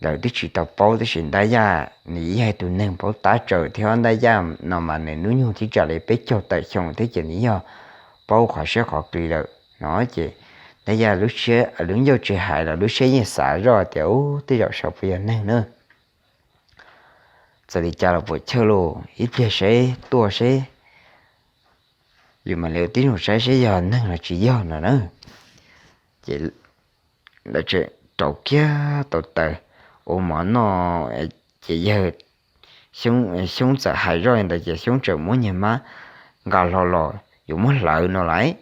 lawv twb tsis tau paub, tab sis Ntaj Yaj nws yog tus neeg paub tab tsawv thiab, Ntaj Yaj no mas nws hnub nyoog twb txog li peb caug tawm xyoo thiab ces nws yog paub qhov siab qhov kws lawm no ces Ntaj Yaj lub siab lub ncauj tsis hais los lub siab yeej xav zoj tias, ub, tej zaum saum puas yog neeg na. Txawm li cas los puas chawj lauj, ib pliag seb tuaj seb, yus mam li ua tib zoo saib seb yog neeg los tsis yog no na. Ces lawv tseem rauv kiag tau taws ua mov noj, ces yawg Xyoob txawm hais zoj li ntawd ces Xyoob txawm muab niag hmab nqa hlo los yuav muab hlawv no lawm.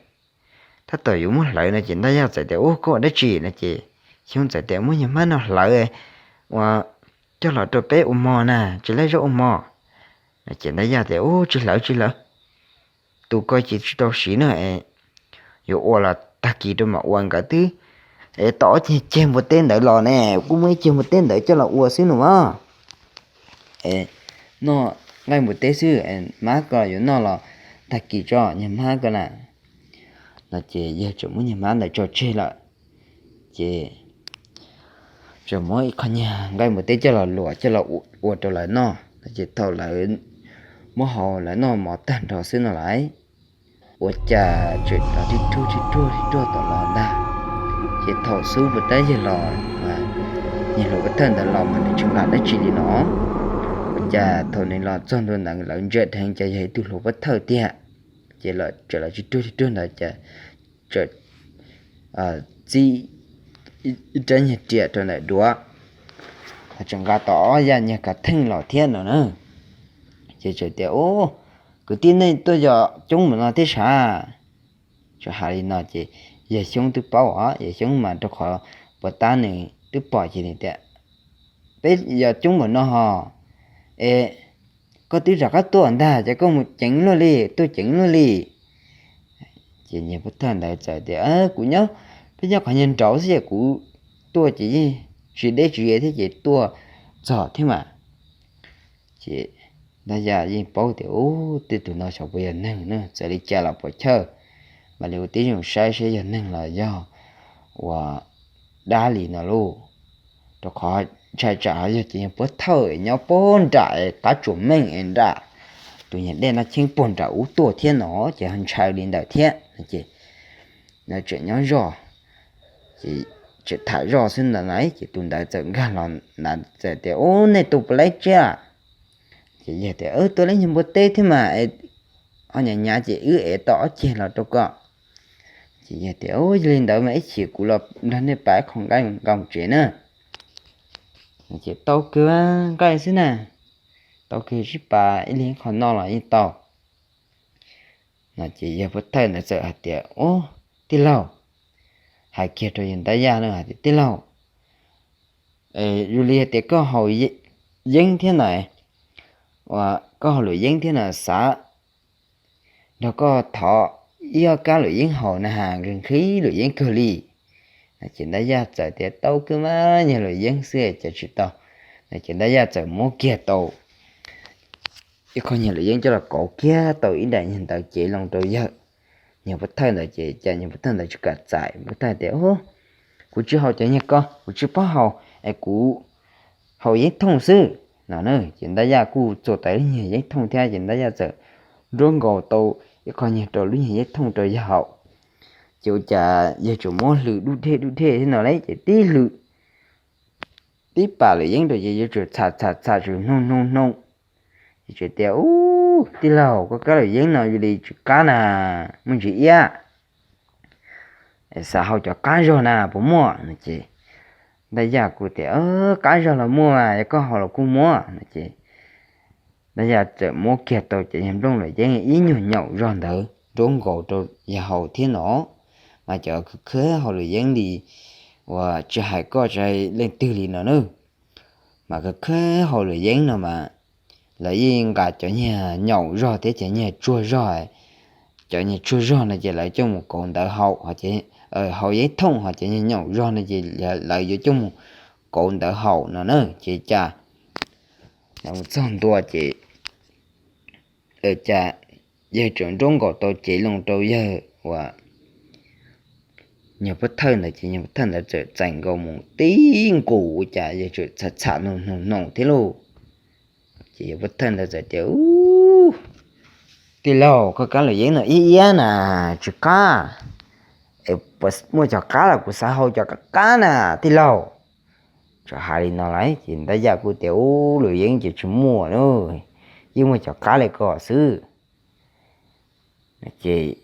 Tab tom yuav muab hlawv no ces Ntaj Yaj txawm tias, ub, koj ua dab tsi no ces Xyoob txawm tias, muab niag hmab no hlawv ua coj los rau peb ua mov na, tsis laib zoj ua mov. No ces Ntaj Yaj tias, ub, tsis hlawv tsis hlawv, tus ko ces tsis tau siv na, yuav ua los tag kis rau mam ua, nkawd twb es tom ob ceg npua teb ntawd los ne, kuj muaj ib ceg npua teb ntawd coj los ua xwb no mas. Es noj nqaij npua teb xwb, hmab ko yuav noj los tag kis tso, niag hmab ko na. No ces yawg tseem muab niag hmab ntawd tso tseg lawm, ces tseem muab ib qho niag nqaij npua teb coj los luam coj los ua rau lawv noj no ces thaum lawv muab hau lawv noj mov tag nrho xwb no lawm, ua cas tseem rov rib ruag rib ruag rib ruag tom los ntag. Ces thaum xub puas tab yawg los, niag hluas pov thawj ntawd los mas nws tsis nqa dab tsi li no. Ua cas thaum nws los txog ntua ntawd lawv ntsia dheev ces yog ib tug hluas pov thawj tiag. Ces tseem los rib ruag rib ruag ntawd ces txib ib rab nyuag riam rau ntawm duav, ho tseem nqa tau ob yam nyuag kav theej los thiab no na. Ces txawm tias, ub, kwv tij nej tuaj yos coob npaum no thiab sav? Txawm hais li no ces yawg Xyoob twb paub os, yawg Xyoob mas rau qhov puas tab nws twb pom ces nws tias, peb yos coob npaum no hos, es koj twb rov qab tuaj ntag ces koj mus ceev luaj li, tuaj ceev luaj li. Ces niag pov thawj ntawd txawm tias, kuv nyob, peb nyob qhov nyuag nraud xwb ces kuv tuaj ces yeej tsis deb tsis ze thiab ces tuaj txog thiab mas. Ces Ntaj Yaj yeej paub tias, ub, tej tus no xyov puas yog neeg na, txawm li cas los puas chawj, mam li ua tib zoo saib seb yog neeg los yog ua dab li no lauj. Rau qhov ntshai tsam ho yog ces yog pov thawj nyob puag nram qab tsuas meej es nram tus nyuag dej Naj Cheeb puag nram ub tuaj thiab no ces ho ntshai li ntawd thiab no ces tseem nyob zoj, ces tseem tham zoj xwb ntawd na ces tus ntawd txawm nkag los ntawd txawm tias, ub, nej tus puas laib tsiab? Ces yawg tias, ub, tua laib nyuag npua teb thiab mas, ho nyav nyav ces wb ev tau ob ceg los rau koj. Ces yawg tias, ub, yog li ntawd mas ib chim kuv los nrog nej pam ib qho nqaij nqa mus tsev na. Ces tau kawg, nqaij xwb na, tau kawg, sib pam ib leeg ib qho noj los yeej tau. No ces yawg pov thawj ntawd txawm hais tias, ub, tij laug, hais kiag rau yawg Ntaj Yaj na hais tias, tij laug, yus li hais tias koj haus yeeb thiab no, koj haus luam yeeb thiab no, xav nrog koj thov ib ob kab luam yeeb haus na has, nqhis nqhis luam yeeb kawg li. No ces Ntaj Yaj txawm tias, tau kawg mas, nyuag luam yeeb xwb cas tsis tau. No ces Ntaj Yaj txawm muab kiag tau ib qho nyuag luam yeeb coj los kauv kiag tau ib daim nyuag ntawv cev loo rau yawg, nyuag pov thawj ntawd ces cas nyuag pov thawj ntawd tsis kam txais, pov thawj tias, kuv tsis haus cov nyuag ko, kuv tsis paub haus es kuv haus yeeb thooj xwb no na. Ces Ntaj Yaj kuj txua tau lub nyuag yeeb thooj thiab ces Ntaj Yaj txawm nruab nkaus tau ib qho nyuag rau lub nyuag yeeb thooj rau yawg haus. Ces ua cas yawg tseem muab hlwm dub dej dub dej thiab no lauj, ces tib hlwm tib pam luam yeeb rau ces yawg tseem txham txham txham tseem hnoog hnoog hnoog. Ces tseem tias, ub, tij laug, koj kab luam yeeb no yus li tsis qab na, muaj ntsis iab, xav haus cov qab zog na puas muaj no ces Ntaj Yaj kuj tias, qab zog los muaj, yog koj haus los kuj muaj no ces Ntaj Yaj txawm muab kiag tau cov nyuag nplooj luam yeeb ib nyuag nyaum zog ntawd nruab nkaus rau yawg haus thiab no, mas cov khwv khwv haus luam yeeb li uas tsis hais koj tsis hais leej twg li no na. Mas kawg kawg hauv luam yeeb no mas lawv yeej nqa cov niag nyaum zog thiab cov niag tsuag zog, cov niag tsuag zog no ces lawv coj mus kauv ntawv haus, hauv yeeb thooj, hos cov niag nyaum zog no ces lawv yuav coj mus kauv ntawv haus no na. Ces cas lawv mus txog ntua ces cas yawg tseem nruab nkaus tau cev loo rau yawg uas nyuag pov thawj ntawd ces nyuag pov thawj ntawd txawm txais nkaus mus tib nqus ua cas yawg txawm txham txham nug nug noog thiab lauj. Ces yawg pov thawj ntawd txawm tias, Tij laug, koj kab luam yeeb no iab iab na, tsis qab. Es puas muaj cov qab los kuv xav haus cov qab qab na, tij laug. Txawm hais li no lawm ces Ntaj Yaj kuj tias, Ub, luam yeeb ces tsis muaj na, yeej muaj cov qab li ko xwb. Ces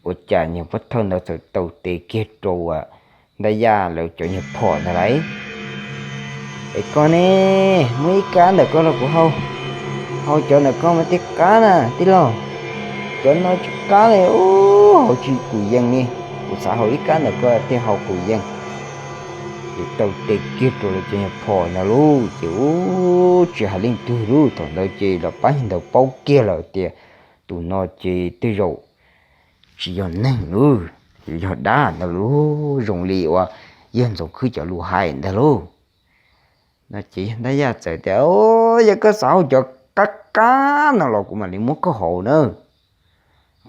ua cas nyuag pov thawj ntawd txawm taw tes kiag rau Ntaj Yaj lawv cov nyuag phom ntawd lawm, Es koj ne, muab ib kab ntawm koj los kuv haus, haus cov ntawm koj mas thiaj qab na tij laug. Cov no tsis qab li, haus tsis kum yees li. Kuv xav haus ib kab ntawm koj thiaj haus kum yees. Ces taw tes kiag rau lawv cov nyuag phom ntawd lauj, ces ub, tsis hais leej twg lauj, thaum ntawd ces los pab ntawd paub kiag lawm tias tus no ces tej zaum tsis yog neeg lauj, yog dab ntawd lauj, zoo li uas yawg Ntxoov Khwb cov lus hais ntag lauj. No ces yawg Ntaj Yaj txawm tias, Yog koj xav haus cov qab qab no los kuv mam li muab koj haus na.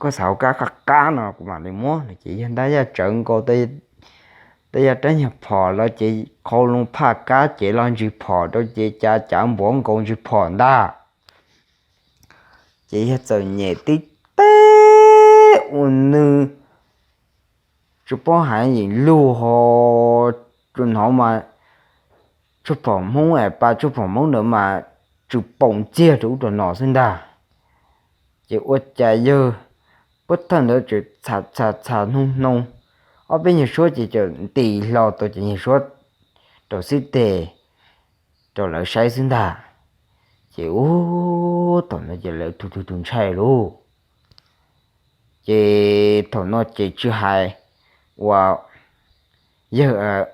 Koj xav haus kab qab qab no kuv mam li muab. Ces yawg Ntaj Yaj tsawv nkaus Ntaj Yaj rab nyuag phom los ces qhau loo phaj kab ces los ntsis phom rau ces cas cav npuav nkaus ntsis phom ntag. Ces yawg txawm nyem tib teg ua nws tsis paub hais yeem lug ho tsuas hnov mas tshuaj phom Hmoob es pa tshuaj phom Hmoob ntawd mas tsw paum ntxiag rau ub rau no xwb ntag. Ces ua cas yawg pov thawj ntawd txawm txham txham txham nug noog ob peb nyuag suab ces txawm nti hlo tau cov nyuag suab rau xib teg rau lawv saib xwb ntag. Ces ub, thaum no ces lawv tus twg tus ntshai lauj. Ces thaum no ces tsis hais uas yawg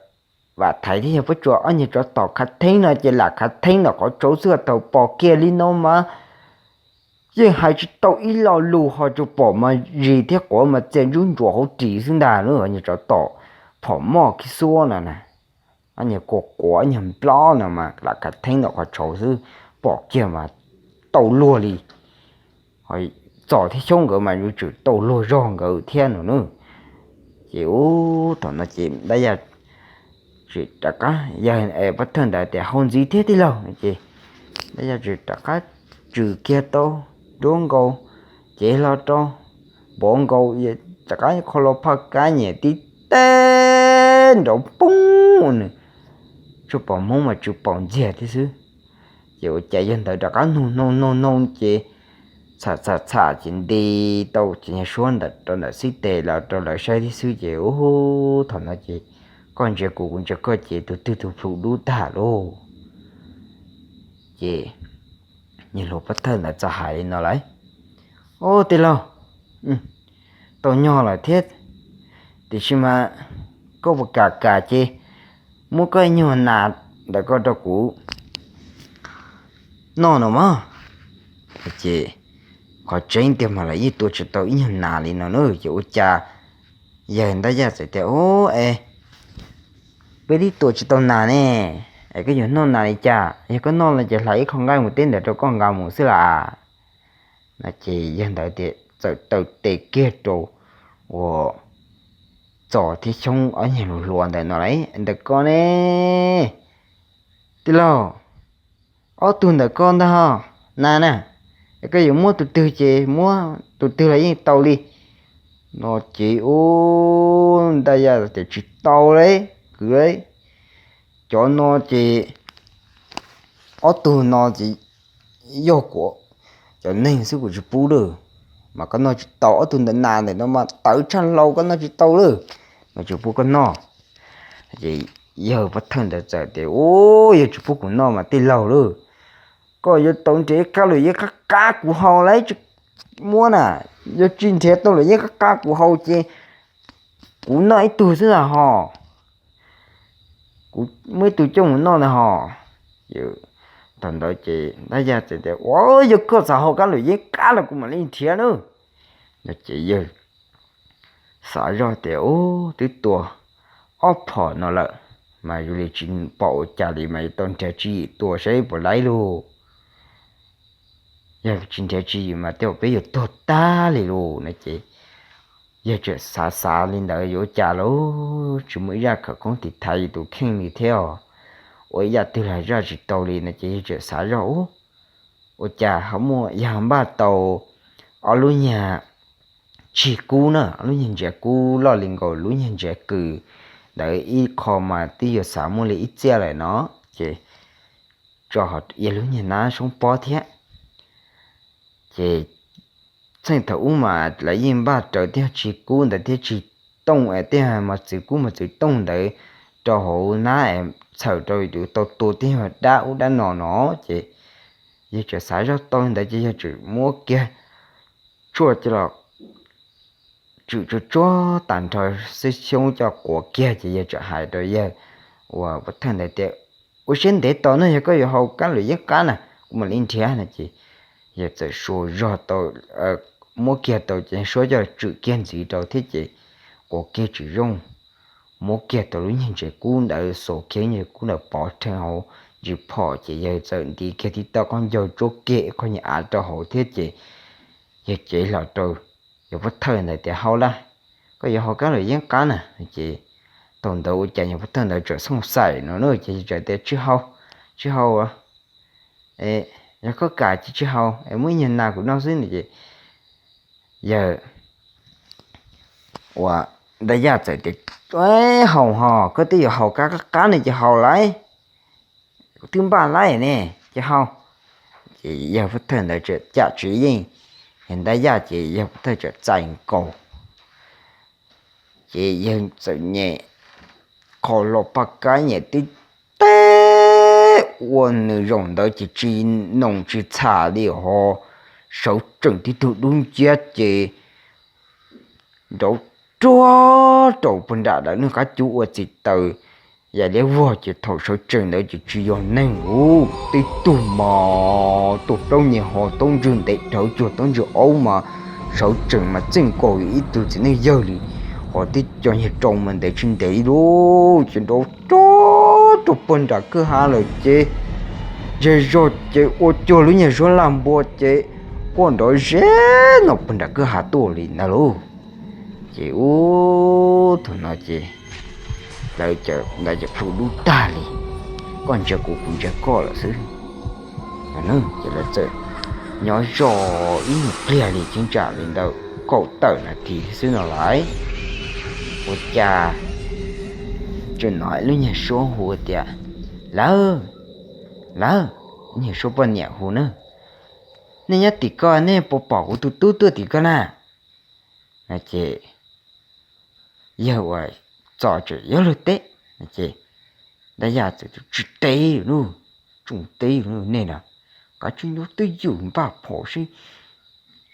Vam Thaiv thiab yawg Pob Tsuas ob nyuag tsov tom khav theeb no ces lam khav theeb ntawm qhov tsaus xwb, thaum pom kiag li no mas yeej hais tsis tau ib lo lus ho tsuas pom mas zis thiab quav mas txia ntsub ntsuas hauv ris xwb ntag lauj. Nyuag tsov tom phom moj khib xuab no na, ob nyuag kua quav nyuag nplob no mas lam khav theeb ntawm qhov tsaus xwb, pom kiag mas tau luag li. Txos thiab Xyoob nkawd mas yuav tsum tau luag zog nkawd thiab no na. Ces ub, thaum no ces Ntaj Yaj tsis rov qab, yawg pov thawj ntawd tias, Haus ntxiv thiab tij laug. Ces Ntaj Yaj tsis rov qab tswm kiag tau nruab nkaus cev hlo rau, npuav nkaus, rov qab qhau loo phaj kab nyem tib teg nrov poob nws, tshuaj phom Hmoob mas tsw paum ntxiag thiab xwb. Ces ua cas yawg ntawd rov qab nug noog noog noog ces txham txham txham ces nti tau ces nyuag suab ntawm rau ntawm xib teg los rau lawv saib thiab xwb ces ub, thaum no ces koj ntsia kuv kuv ntsia koj ces tus twg tus plhu dub tag lauj. Ces niag hluas pov thawj ntawd txawm hais li no lawm, Ub tij laug, tau nyog lawm thiab, tiam sis mas koj puas kam kam ces muab koj ib nyuag nas ntawm koj rau kuv noj no mas. Ces qhov tseeb tiag mas lawv yeej tua tsis tau ib nyuag nas li no na. Ces ua cas yawg Ntaj Yaj txawm tias, Ub es, peb twb tua tsis tau nas ne, es koj yuav noj nas li cas? Yog koj noj no ces hlais ib qho nqaij mus teb ntawd rau koj nqa mus xwb las. No ces yawg ntawd tias txawm taw tes kiag rau uas Txos thiab Xyoob ob nyuag hluas hluas ntawd no lawm, Ntawm koj ne, tij laug, ob tug ntawm koj ntag ho, nas na, es koj yuav muab tus twg ces muab tus twg los yeej tau li. No ces ub, Ntaj Yaj tias, Tsis tau li, kwv, cov no ces ob tug no ces yog kuv cov neeg xwb, kuv tsis pub lawm. Mas koj noj tsis tau, ob tug ntawm nas ntawm no mas tawv tshaj hlau, koj noj tsis tau lawm, mas tsis pub koj noj. Ces yawg pov thawj ntawd txawm tias, Ub, yog tsis pub kuv noj mas tij laug lauj, koj yuav tau nrhiav ib kab luam yeeb qab qab kuv haus lauj, tsis muab na. Yog tsis nrhiav tau luam yeeb qab qab kuv haus ces kuv noj ib tug xwb ntag ho. Muaj ib tug coj mus noj na ho. Thaum ntawd ces Ntab Yaj txawm tias, Ua, yog koj xav haus kab luam yeeb qab los kuv mam li nrhiav nawb. No ces yawg xav zoj tias, Ub, twb tua ob phom no lawm, mas zoo li tsis pom ua cas li mas yuav tau nrhiav tswv yim tua saib puas laib lauj. Yog tsis nrhiav tswv yim mas tej zaum peb yuav tuag tag li lauj. No ces yawg txawm xav xav li ntawd yuav ua cas lauj, tsis muaj ib zaj khawv koob tiv thaiv yus tus kheej li thiab os. Ua ib yam twg los zaj tsis tau li no ces yawg txawm xav zoj, Ub, ua cas ho muaj, yog npaj tau ob lub nyuag tsig kub na, ob lub nyuag ntsiav kub loj li nkaus lub nyuag ntsiav kws ntawd ib qho mas twb yuav xav muaj li ib txhiab lawm no, ces tso ia lub nyuag nab soob pob thiab. Ces txheej thaum ub mas lawv yeej npaj raws tej tsig kub ntawd thiab tsig tooj, tej mos txwv kub mos txwv tooj ntawd rau hauv nab es txhawm rau yus tau tua tej nyuag dab ub dab no no. Ces yawg txawm xav zoj tau li ntawd ces yawg txawm muab kiag tshuaj coj los tswm tsuag tsuag tag nrho xwb xyoob coj quav kiag ces yawg txawm hais rau yawg uas pov thawj ntawd tias, Ua siab ntev tos nawb, yog koj yuav haus kab luam yeeb qab na kuv mam li nrhiav no ces yawg txawm suas zog tau, muab kiag tau ces suab coj tswm kiag ntxiv rau thiab ces quav kiag tsis zoo, muab kiag tau lub nyuag ntsiav kub ntawd, xuas kiag ntsiav kub ntawd pov rhees hauv ntsis phom ces yawg txawm nti kiag tib toj khaub ncaug tsuab kiag ib qho nyuag av rau hauv thiab ces yawg cev hlo rau yawg pov thawj ntawd tias, Haus lawm, koj yuav haus kab luam yeeb qab na. Ces thaum ntawd ua cas yawg pov thawj ntawd txawm xooj xaim no na ces yawg txawm tias, Tsis haus, tsis haus. Yog koj kam ces tsis haus es muab ib nyuag nas kuv noj xwb no ces yawg uas Ntab Yaj txawm tias, Haus ho, koj twb yuav haus kab qab ne ces haus lauj, kuv twb npaj lawm ne, ces haus. Ces yawg pov thawj ntawd txawm cam tsis yeej, yawg Ntab Yaj ces yawg pov thawj txawm txais nkaus ces yawg txawm nyem qho los paj kab nyem tib teg ua nws zaum ntawd ces tsis noos tsis txham li ho sawv tsees tib tug dub nciab ces nrov ruag rau puag nram lawv lub qab cub ua txis taws yam liab vog ces thaum sawv tsees ntawd ces tsis yog neeg ub, tib tug mas tuaj plaub nyuag ho taub ntswg ntev dhawv cuag taub ntswg aub mas sawv tsees mas txij nkaus ib tug txiv neej yawg li, ho tib co nyuag rau mas ntev tsis ntev li lauj, ces nrov ruag rau puag nram kwj ha lawm ces zej zog ces ua cuag lub nyuag suab laj npua ces quaj nrov zeb no puag nram kwj ha tuaj li ntag lauj. Ces ub, thaum no ces lawv cov ntawd ces plhu dub tag li, koj ntsia kuv kuv ntsia koj lawm xwb. Ces lawv txawm nyob zoj ib nyuag pliag li cheeb tsam li ntawm kaum tawm nas this xwb no lauj, ua cas tseem hnov lub nyuag suab hu tias, Lawv, lawv, lub nyuag suab poj niam hu na, Nej nyob tim ko nej puas pom kuv tus tub tuaj tim ko na? No ces yawg uas Txos tseem yuav luag teb, ces Ntab Yaj txawm tias, Tsis teb lawm, tsis teb lawm, nej na, kav tsij nyob twj ywm npaj phom seb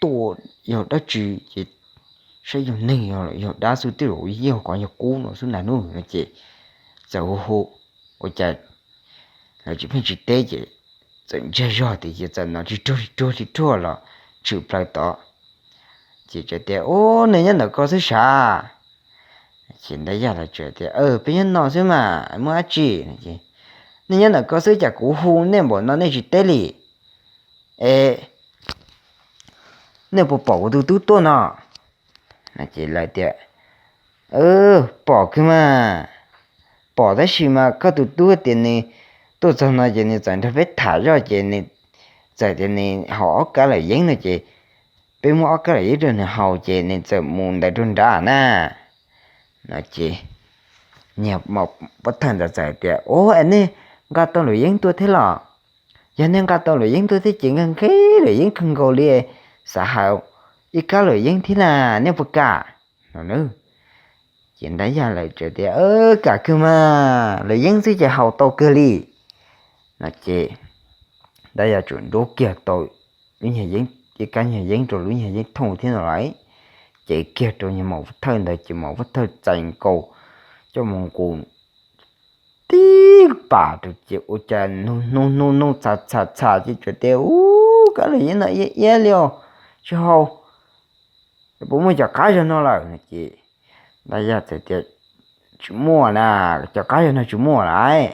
tua yog dab tsi ces saib yog neeg yog dab xwb, tej zaum yog qhov nyuag qub no xwb ntag nawb. No ces txawm hu hu, ua cas lawv tsis pheej tsis teb ces txawm ntsiag zog tias ces txawm hnov ris ruag ris ruag ris ruag los tshwm plaws tod. Ces txawm tias, Ub, nej nyob ntawm ko xwb sav? Ces Ntab Yaj los txawm tias, Peb nyob no xwb mas, muaj dab tsi? Nej nyob ntawm ko xwb cas kuv hu nej npaum no nej tsis teb li? Es nej puas pom kuv tus tub tuaj no? Ces lawv tias, Pom kawg mas, pom tab sis mas koj tus tub tias nws tuaj txog no ces nws txawm nrog peb tham zoj ces nws txawm tias nws haus ob kab luam yeeb no ces peb muab ob kab luam yeeb rau nws haus ces nws txawm mus ntawd rau nrad na. No ces niag maum pov thawj ntawd txawm tias, Ub, es nej nqa tau luam yeeb tuaj thiab los? Yog nej nqa tau luam yeeb tuaj thiab ces nqhis luam yeeb kawg nkaus li, xav haus ib kab luam yeeb thiab na, nej puas kam? No ces Ntab Yaj lawv txawm tias, Kam kawg mas, luam yeeb xwb ces haus tau kawg li. No ces Ntab Yaj tsuas nruab kiag tau lub nyuag yeeb, ib kab nyuag yeeb rau lub nyuag yeeb thooj thiab no lauj, ces kiag rau niag maum pov thawj ntawd ces maum pov thawj txais nkaus coj mus nqus tib pas rau ces ua cas nug nug nug nug txha txha txha ces txawm tias, Ub, kab laus yeeb no iab iab li os, tsis haus, puas muaj cov qab zog no lawm? Ces Ntaj Yaj txawm tias, Tsis muaj na, cov qab zog no tsis muaj lawm.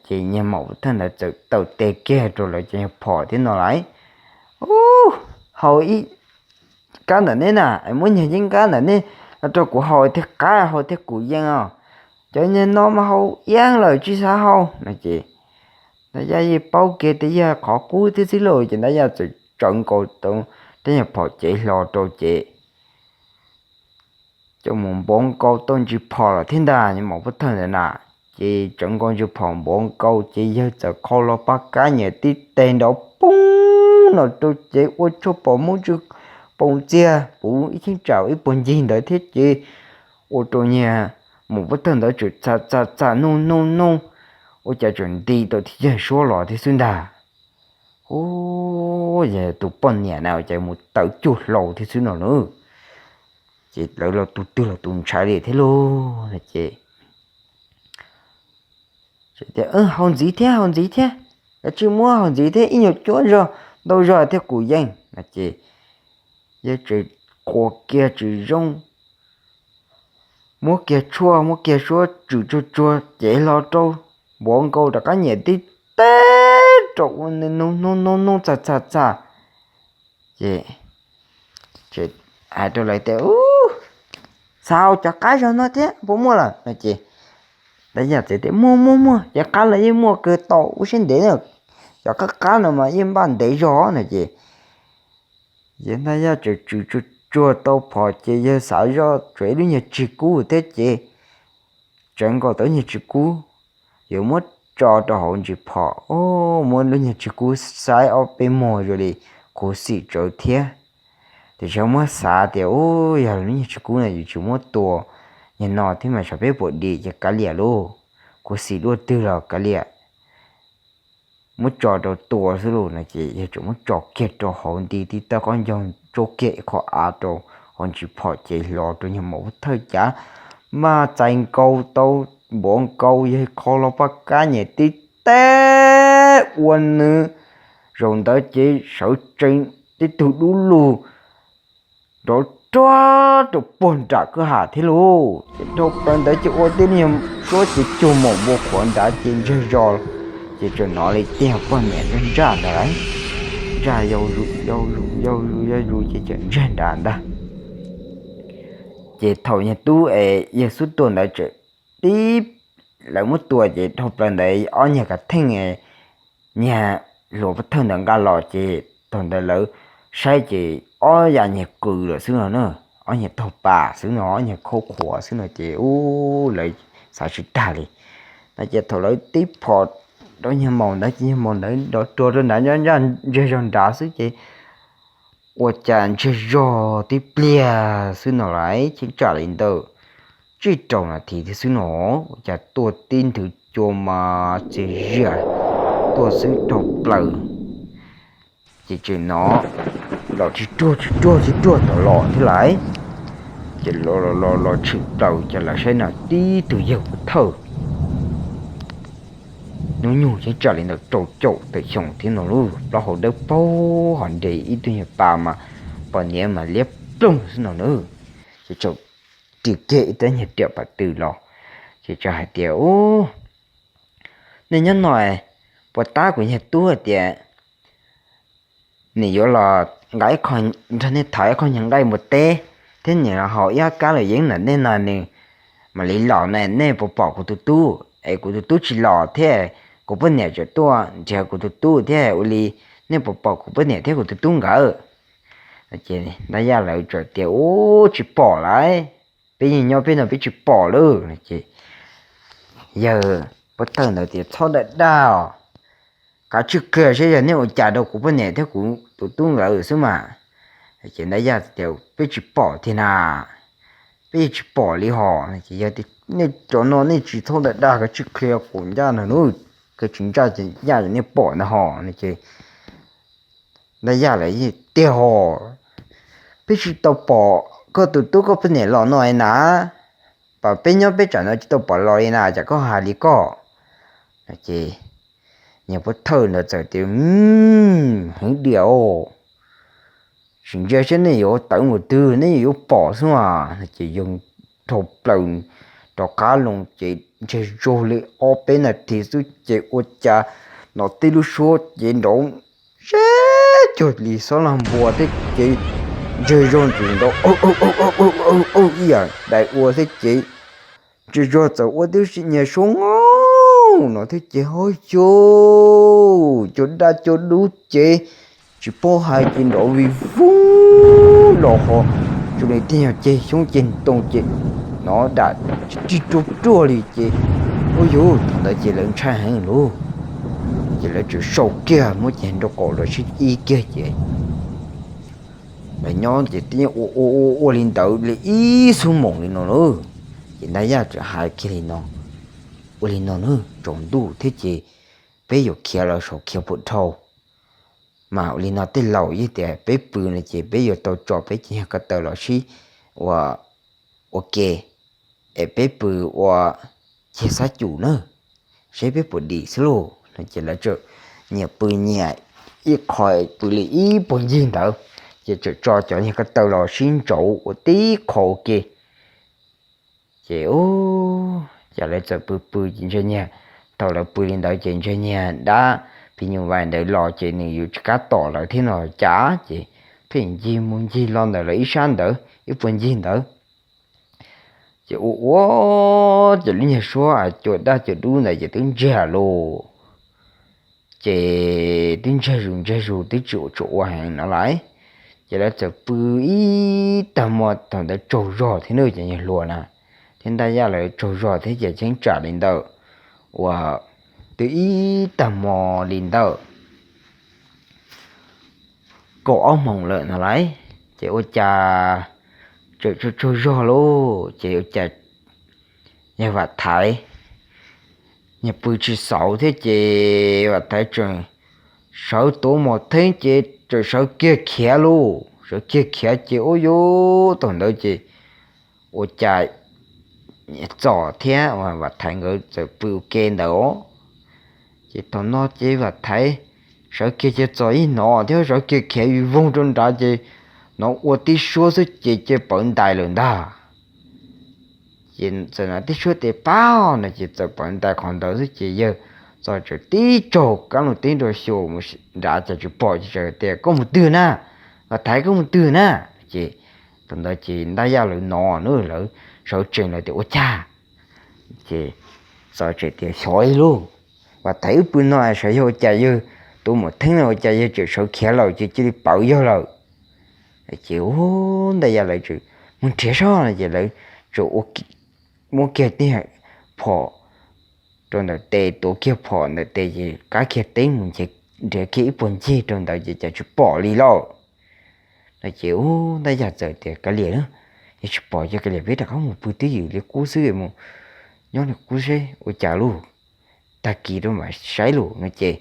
Ces niag maum pov thawj ntawd txawm taw tes kiag rau lawv cov nyuag phom thiab no lawm, Ub, haus ib kab ntawm neb na, muab nyuag yeeb kab ntawm neb los rau kuv haus thiaj qab haus thiaj kuv yeej os. Cov nyuag no mas haus iab lawm tsis xav haus no ces Ntaj Yaj yeej paub kiag tias yog qhov qub thiab xwb lauj. Ces Ntaj Yaj txawm tsawv nkaus tau tej nyuag phom cev hlo rau ces coj mus npov nkaus tau ntsis phom lawm thiab ntag, niag maum pov thawj ntawd na. Ces tsawv nkaus ntsis phom npov nkaus ces yawg txawm qhau los pab kab nyias tib teg nrov poob no rau ces ua tshuaj pom muab tsw poom txiag puv ib cheeb tsam ib puag ncig ntawd thiab ces ua rau niag maum pov thawj ntawd txawm txha txha txha nug nug nug, ua cas tseem nti tau thiab yawg suab los thiab xwb ntag. Ub, yog tus poj niam na ua cas mus tawv cuag hlau thiab xwb no na. Ces lawv los tus twg los tus ntshai li thiab lauj no ces, Haus ntxiv thiab, haus ntxiv thiab, kav tsij muab haus ntxiv thiab, ib nyuag cuab zog ntau zog thiaj kuv yeej no ces yawg tseem qhuas kiag tsis zoo, muab kiag tshuaj muab kiag suab tswm tsuag tsuag cev hlo rau, npov nkaus rov qab nyias tib teg rau ua nws nug nug nug nug txha txha txha. Ces hais rau lawv tias, Ub, xav haus cov qab zog no thiab puas muaj lawm no ces Ntaj Yaj txawm tias, Muaj muaj muaj, cov qab los yeej muaj kawg tau, ua siab ntev na, cov qab qab no mas yeej npaj ntev zog no ces yawg Ntaj Yaj tseem tswm tsuag tsuag tau phom ces yawg xav zoj tsuas ib lub nyuag tsig kub thiab ces tsawv nkaus tau ib nyuag tsig kub, yuav muab tso rau hauv ntsis phom, muab lub nyuag tsig kub saib ob peb muag zoo li khuv xim tsawv thiab. Tiam sis muab xav tias, Ub, yog lub nyuag tsig kub no yus tsis muab tua nyuag no thiab mas xyov peb puas dim ces kav liam lauj, khuv xim luaj twg los kav liam, muab tso rau tua xwb lauj no ces yawg tseem muab tso kiag rau hauv nti tib tawb qaub ncaug, tsuab kiag ib qho av rau hauv ntsis phom ces hlo rau niag maum pov thawj cav, maj txais nkaus tau, npuav nkaus yawg qhau los paj kab nyem tib teg ua nws zaum ntawd ces sawv tsees tib tug dub lug nrov ruag rau puag nram kwj ha thiab lauj. Ces dhau plaws ntawd ces ua tib niag suab ces cuag maum npua qhuav nrad ces ntseg zos, ces tseem hnov li tiag poj niam ntsaj ntsaj ntawd lawm, ntsaj yau zus yau zus yau zus yau zus ces tseem ntseg nrad ntag. Ces thaum niag tub es yawg xub tuag ntawd tseem tib, lawv muab tua ces dhau plaws ntawd ob niag kav theej, niag hluas pov thawj ntawd nqa los ces thaum ntawd lawv saib ces ob yam niag qws lawm xwb no na, ob niag taug pas xwb no, ob niag khaub qhuav xwb no ces ub lawv xav tsis tag li. No ces thaum lawv tib phom rau niag maum ntawd ces niag maum ntawd nrov ruag rau nrad ntsaj ntseg zog nrad xwb ces ua cas ntseg zog tib pliag xwb no lawm, cheeb tsam li ntawm tsib rau nas this thiab xwb no, ua cas tuaj tib nthwv cua mas txias zias tuaj xwb dhau plaws. Ces tseem hnov los tsis ruag tsis ruag tsis ruag tom los thiab lawm. Ces los los los los tshwm plaws ces lawv saib no tib tug yawg pov thawj hnub nyoog cheeb tsam li ntawm rau caum tawm xyoo thiab no lauj, plaub hau dawb paug ho nres ib tug nyuag pas mas poj niam mas liab ploog xwb no na. Ces txawm ris kiag ib tug nyuag riam pam tw los, ces txawm hais tias, Ub, nej nyob no puas tab kuv nyuag tub hais tias nim yuav los nqa ib qho, nrog nej thov ib qho nyuag nqaij npua teb, thiab nim los haus ib ob kab laus yeeb ntawm nej no nws mam li los na, nej puas pom kuv tus tub? Es kuv tus tub tsis los thiab, kuv poj niam tseem tuaj nrhiav kuv tus tub thiab ua li, nej puas pom kuv poj niam thiab kuv tus tub nkawd? Ces Ntaj Yaj lawv txawm tias, Ub, tsis pom lawm, peb yeej nyob peb no peb tsis pom lawm. Ces yawg pov thawj ntawd tias, Txhob dag dag os, kav tsij qhia saib yog nej ua cas rau kuv poj niam thiab kuv tus tub nkawd xwb mas. Ces Ntaj Yaj tias, Peb tsis pom tiag na, peb yeej tsis pom li hos. Ces yog tias nej cov no nej tsis txhob dag dag, kav tsij qhia kuv ncaj no nawb, kav tsij ntsaj ces ncaj nej pom ntag hos no ces Ntaj Yaj lawv tias, Hos, peb tsis tau pom koj tus tub koj poj niam los no na. pom peb nyob peb tsam no tsis tau pom los li na, cas koj hais li koj? Ces niag pov thawj ntawd txawm tias, Heev diam os, tsis ntsia saib nej yuav tawv mus twg, nej yuav pom xwb as. Ces yog dhau plaws rov qab los ces ntseg zog li ob peb nas this xwb ces ua cas hnov tej lub suab ces nrov sab cuag li xob lag npua thiab ces ntseg zog ntxwv nrov ib yam dais ua thiab ces ntseg zog txawm ua tib si nyias suab nyob no thiab ces ho yog cua daj cua dub ces tsis paub hais ces nrov vij vog los ho zoo li tej nyuag ceg xyoob ceg ntoo ces hnov dam rig ruaj ruaj li ces, ua yog thaum ntawd ces lawv ntshai heev lauj. Ces lawv txawm sau kiag muab cov nraub qaum los sib ib kiag ces lawv nyob ces tib ua ua ua ua li ntawd li ib xuab moos li no lauj. Ces Ntaj Yaj txawm hais kiag li no, Ua li no na, tsaus ntuj thiab ces peb yuav khiav los saum khiav puas dhau, mas ua li no tej laus yeej tias peb pw no ces peb yuav tau tso peb cov nyuag ko taw los sib ua, ua ke es peb pw ua ceg xab cum na, saib peb puas dim xwb lauj no ces lawv txawm nyias pw nyias ib qho pw li ib puag ncig ntawd, ces txawm tso cov nyuag ko taw los sib ntsauv ua tib qho ua ke. Ces ub, ces lawv txawm pw pw ces ntshe niag, thaum lawv pw li ntawd ces ntshe niag dab phim nyuj vais ntawd los ces nws yuav tsis kam tom lawv thiab no cas ces pheej ncig mus ncig los ntawm lawv ib sab ntawd ib puag ncig ntawd. Ces ua ua ces lub nyuag suab cua daj cua dub ntawd ces twb ntsiag lauj. Ces twb ntsiag zus ntsiag zus twb tsis tshua ua heev no lawm. Ces lawv txawm pw ib tag hmo thaum ntawd tsaug zog thiab na, ces niag hluas na thiab Ntaj Yaj lawv tsaug zog thiab ces cheeb tsam li ntawm uas twb ib tag hmo li ntawm kaum ob moos lawm no lawm. Ces ua cas txawm tsaug tsaug zog lauj, ces ua cas yawg Vam Thaiv, yawg pw tsis xauv thiab ces Vam Thaiv tseem sawv tuav mos theeb ces txawm sawv kiag khiav lauj, sawv kiag khiav ces ua yuav thaum ntawd ces ua cas Txos thiab Vam Thaiv nkawd txawm pw ua ke ntawd os. Ces thaum no ces Vam Thaiv sawv kiag ces Txos yeej hnov thiab sawv kiag khiav vij voog rau nrad ces hnov ua tib suab xwb ces cia li pawv ntais lawm ntag. Ces txawm hnov tib suab tias pab no ces txawm pawv ntais qhov ntawd xwb ces yawg Txos txawm tib tsaug kab lus teb rau xyuas mus nrad ces tsis pom ces txawm tias koj mus twg na, Vam Thaiv koj mus twg na. Ces thaum ntawd ces Ntaj Yaj lawv hnov na lawv sawv tsees lawm tias ua cas. Ces Txos txawm tias xyov li lauj, Vam Thaiv wb pw no sawv yog ua cas yawg tuav mos theeb no ua cas yawg txawm sawv khiav lawm ces cia li pawv yawg lawm. Ces ub, Ntaj Yaj lawv txawm mus nrhiav soj no ces lawv txawm muab kiag tib phom rau ntawm tes, tuav kiag phom ntawm tes ces kav kiag teb mus nrhiav kiag ib puag ncig rau ntawd ces cas tsis pom li lauj. No ces ub, Ntaj Yaj txawm tias kav liam na, yog tsis pom ces kav liam peb rov qab mus pw twj ywm li qub xwb, mus nyob li qub seb ua cas lauj, tag kis rau mam saib lauj no ces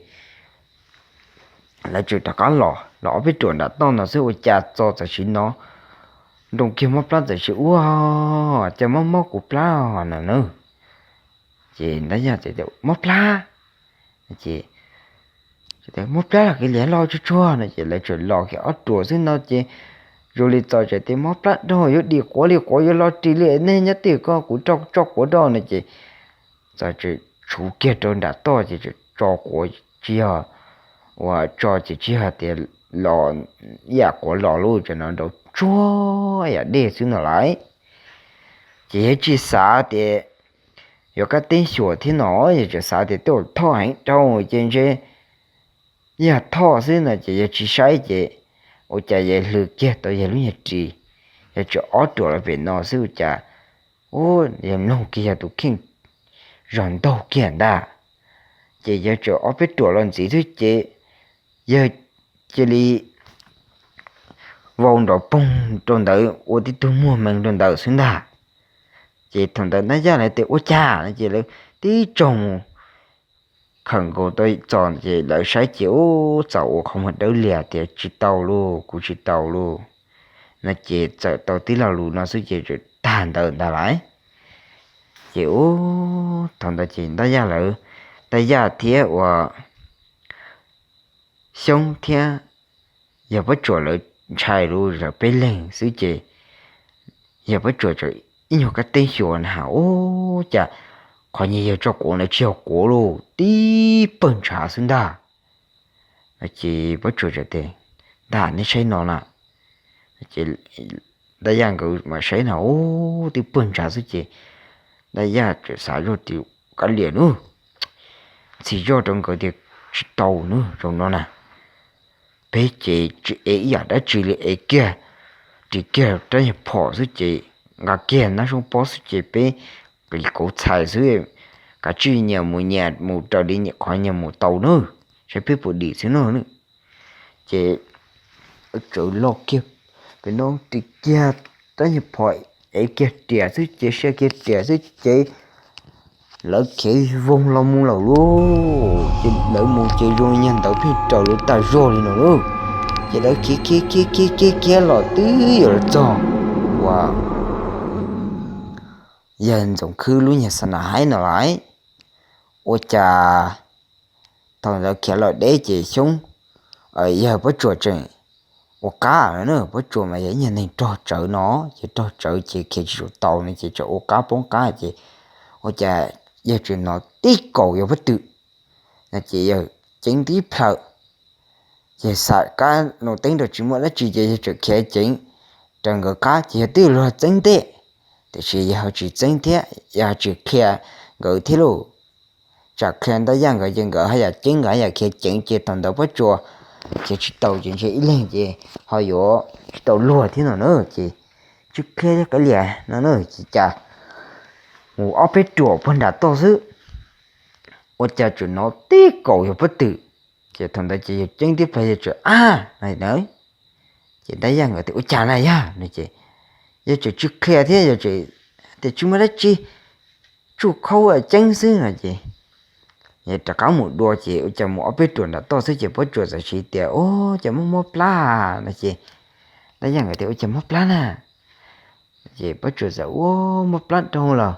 lawv txawm rov qab los, los ob peb ruam nram toj no xwb ua cas Txos txawm sim hnov nroo kiag mob plab txawm sim ua, cas mob mob kuv plab no na. Ces Ntaj Yaj txawm tias mob plab. Ces mob plab los kav liam los tsuag tsuag no ces lawv txawm los kiag ob ruam xwb no ces zoo li Txos txawm tias mob plab dhau yuav dim quav li quav yuav los ris li nej nyob twj ywm ko kuv tso quav rau no ces Txos txawm tshuv kiag rau nram toj ces txawm tso quav tsis yog, uas tso ces tsis yog tias los ib yam quav los lauj, txawm hnov nrov tsuag yam dej xwb no lawm. Ces yawg tsis xav tias yuav kab teb xyuas thiab no, yawg txawm xav tias tej zaum thoj heev dhau ces ntshe yog thoj xwb no ces yawg tsis saib ces ua cas yawg hlwv kiag tau yawg lub nyuag ris, yawg txawm ob ruam los pem no xwb ua cas yawg mloog kiag yog tus kheej zog ntaug kiag ntag. Ces yawg txawm ob peb ruam los ntxiv xwb ces yawg cia li vau nrov poog rau ntawd ua tib tug muag mees rau ntawd xwb ntag. Ces thaum ntawd Ntaj Yaj lawv tias ua cas no ces lawv tib tsaug mus khawm nkaus tau Txos ces lawv saib ces ub, Txos ua qhov muag dawb lias tias tsis tau lauj, kuv tsis tau lauj no ces txawm tau tib lo lus no xwb ces txawm tag ntawd ntag lawm. Ces ub, thaum ntawd ces Ntaj Yaj lawv, Ntaj Yaj thiab uas Xyoob thiab yawg Pob Tsuas lawv ntshai lus zam peb leeg xwb ces yawg Pob Tsuas txawm ib nyuag kab teb xyuas na has, ub, cas qhov niag yawg tso quav ntawd tsis yog quav lauj, tib pawg ntshav xwb ntag. Ces Pob Tsuas txawm tias, Ntag, neb saib no na. Ces Ntaj Yaj nkawd mam saib na, ub, tib pawg ntshav xwb ces Ntaj Yaj txawm xav zoj tias, Kav liam nawb, ntxhi zoj rau nkawd tias tsis tau nawb, zaum no na peb ces tsis ev ib yam dab tsi li, ev kiag, ris kiag rab nyuag phom xwb ces nqa kiag nab zoo pob xwb ces peb li kauv txhais xwb, kav tsij nyias mus nyias mus raws li qhov nyias mus tau nawb, saib peb puas dim xwb no. Ces txawm los kiag pem no ris kiag rab nyuag phom, ev kiag riam xwb ces, sia kiag riam xwb ces lawv khiav voog los mus lawm lauj. Ces lawv mus ces zoo li nyuag ntawd pheej raws lawv tag zog li no lauj. Ces lawv khiav khiav khiav khiav khiav khiav los twb yuav los txog uas yawg Ntxoov Khwb lub niag xa na haib no lawm. Ua cas thaum ntawd khiav los deb ces Xyoob, yawg Pob Tsuas tseem ua qab na, Pob Tsuas mas yog ib nyuag neeg rog tsawv no, ces rog tsawv ces khiav tsis tau no ces tseem ua qab poob qab ces ua cas yawg tseem hnov tib kaus yog pob tw no ces yawg ceev tib plhaw, ces xam kab loo teeb rau tsis muaj dab tsi ces yawg tseem khiav ceev rau nkawd qab ces yawg twb luag txeeb ntej, tiam sis yawg ho tsis txeeb thiab, yawg ho tsis qhia nkawd thiab lauj. Tsam qhia Ntaj Yaj nkawd ces nkawd haj yam ceeb, nkawd haj yam khiav ceev ces thaum ntawd Pob Tsuas khiav tsis tau ces ntshe ib leeg ces ho yuav tsis tau luag thiab no na ces tsis qhia thiab kav liam no na ces cas mus ob peb ruam puag nram toj xwb, ua cas tseem hnov tib kaus yog pob tw. Ces thaum ntawd ces yawg ceeb tib plhaw yawg tseem ab na, ces Ntaj Yaj nkawd tias ua cas na yog no ces yawg tseem tsis qhia thiab, yawg tias tsis muaj dab tsi, tsuj khaub ceeb xwb no ces yawg rov qab mus dua ces ua cas mus ob peb ruam nram toj xwb ces Pob Tsuas txawm siv tias ua cas muaj mob plab no ces Ntaj Yaj nkawd tias ua cas mob plab na. Ces Pob Tsuas txawm ua mob plab rau los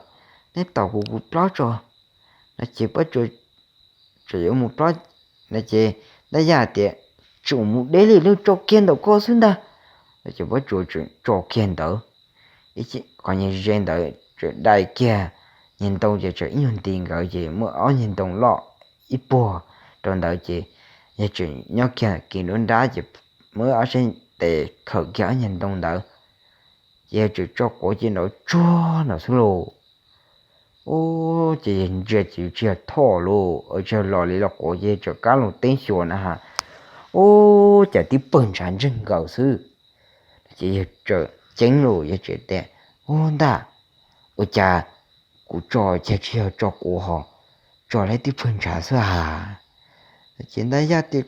neb tos kuv, kuv plob tso no ces Pob Tsuas tseem yuav mus plob no ces Ntaj Yaj tias tseem mus deb li, lub tso kiag ntawm koj xwb ntag. Ces Pob Tsuas tseem tso kiag ntawd, qhov niag ze ntawd tseem dai kiag niag ntoo ces tseem ib nyuag nti nkawd ces muaj ob niag ntoo loj ib puag rau ntawd ces yawg tseem nyob kiag kis nruab nrab ces muab ob sab tes khawm kiag ob niag ntoo ntawd ces yawg tseem tso quav ces nrov tsuag no xwb lauj. Ub, ces yawg ntsia ces tsis yog thoj lauj, tsis yog los li los quav ces yawg tseem kab loo teeb xyuas na has, ub, cas tib pawg ntshav ntseeg nkaus xwb. Ces yawg tseem ceeb lauj, yawg tseem tias ub ntag, ua cas kuv tso cas tsis yog tso quav ho tso lawm tib pawg ntshav xwb ha. Ces Ntaj Yaj tias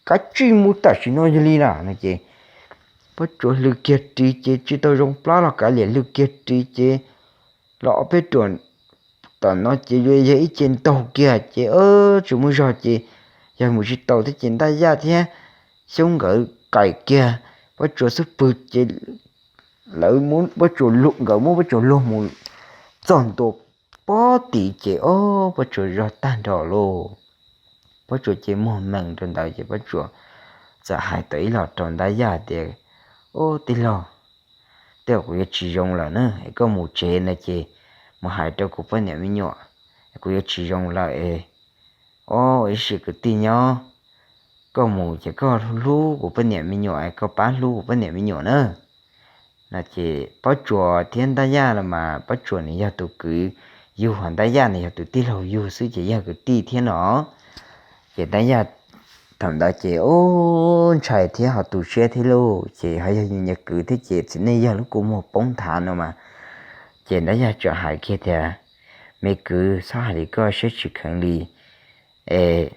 kav tsij mus tam sim no yog li na no ces Pob Tsuas hlwb kiag ris ces tsis tau zoo plab los kav liam hlwb kiag ris ces los ob peb ruam tom no ces yawg ib ce ntaug kiag ces tsis muaj zog ces yawg mus tsis tau thiab ces Ntaj Yaj thiab Xyoob nkawd qais kiag Pob Tsuas xub pwg ces lawv, Pob Tsuas, nkawd muab Pob Tsuas luag mus txog ntua pob tim ces ob Pob Tsuas zog tag nrho lauj. Pob Tsuas ces muag mees rau ntawd ces Pob Tsuas txawm hais tau ib los rau Ntaj Yaj tias ub tij laug, tej zaum kuv yuav tsis zoo lawm na, es koj mus tsev no ces mus hais rau kuv poj niam me nyuam, kuv yuav tsis zoo lawm es, ob, ua ib sim kwv tij nyob, koj mus ces koj hlub kuv poj niam me nyuam, koj pab hlub kuv poj niam me nyuam na. No ces Pob Tsuas thiab Ntaj Yaj los mas Pob Tsuas nws yog tus kwv yug, ho Ntaj Yaj nws yog tus tij laug yug xwb ces yog kwv tij thiab no. Ces Ntaj Yaj thaum ntawd ces ub ntshai thiab ho tu siab thiab lauj, ces ho yog nyias kwv thiab ces txiv neej yog lub kua muag poob nthav no mas. Ces Ntaj Yaj txawm hais kiag tias me kwv, txhob hais li koj siab tsis kheev li es,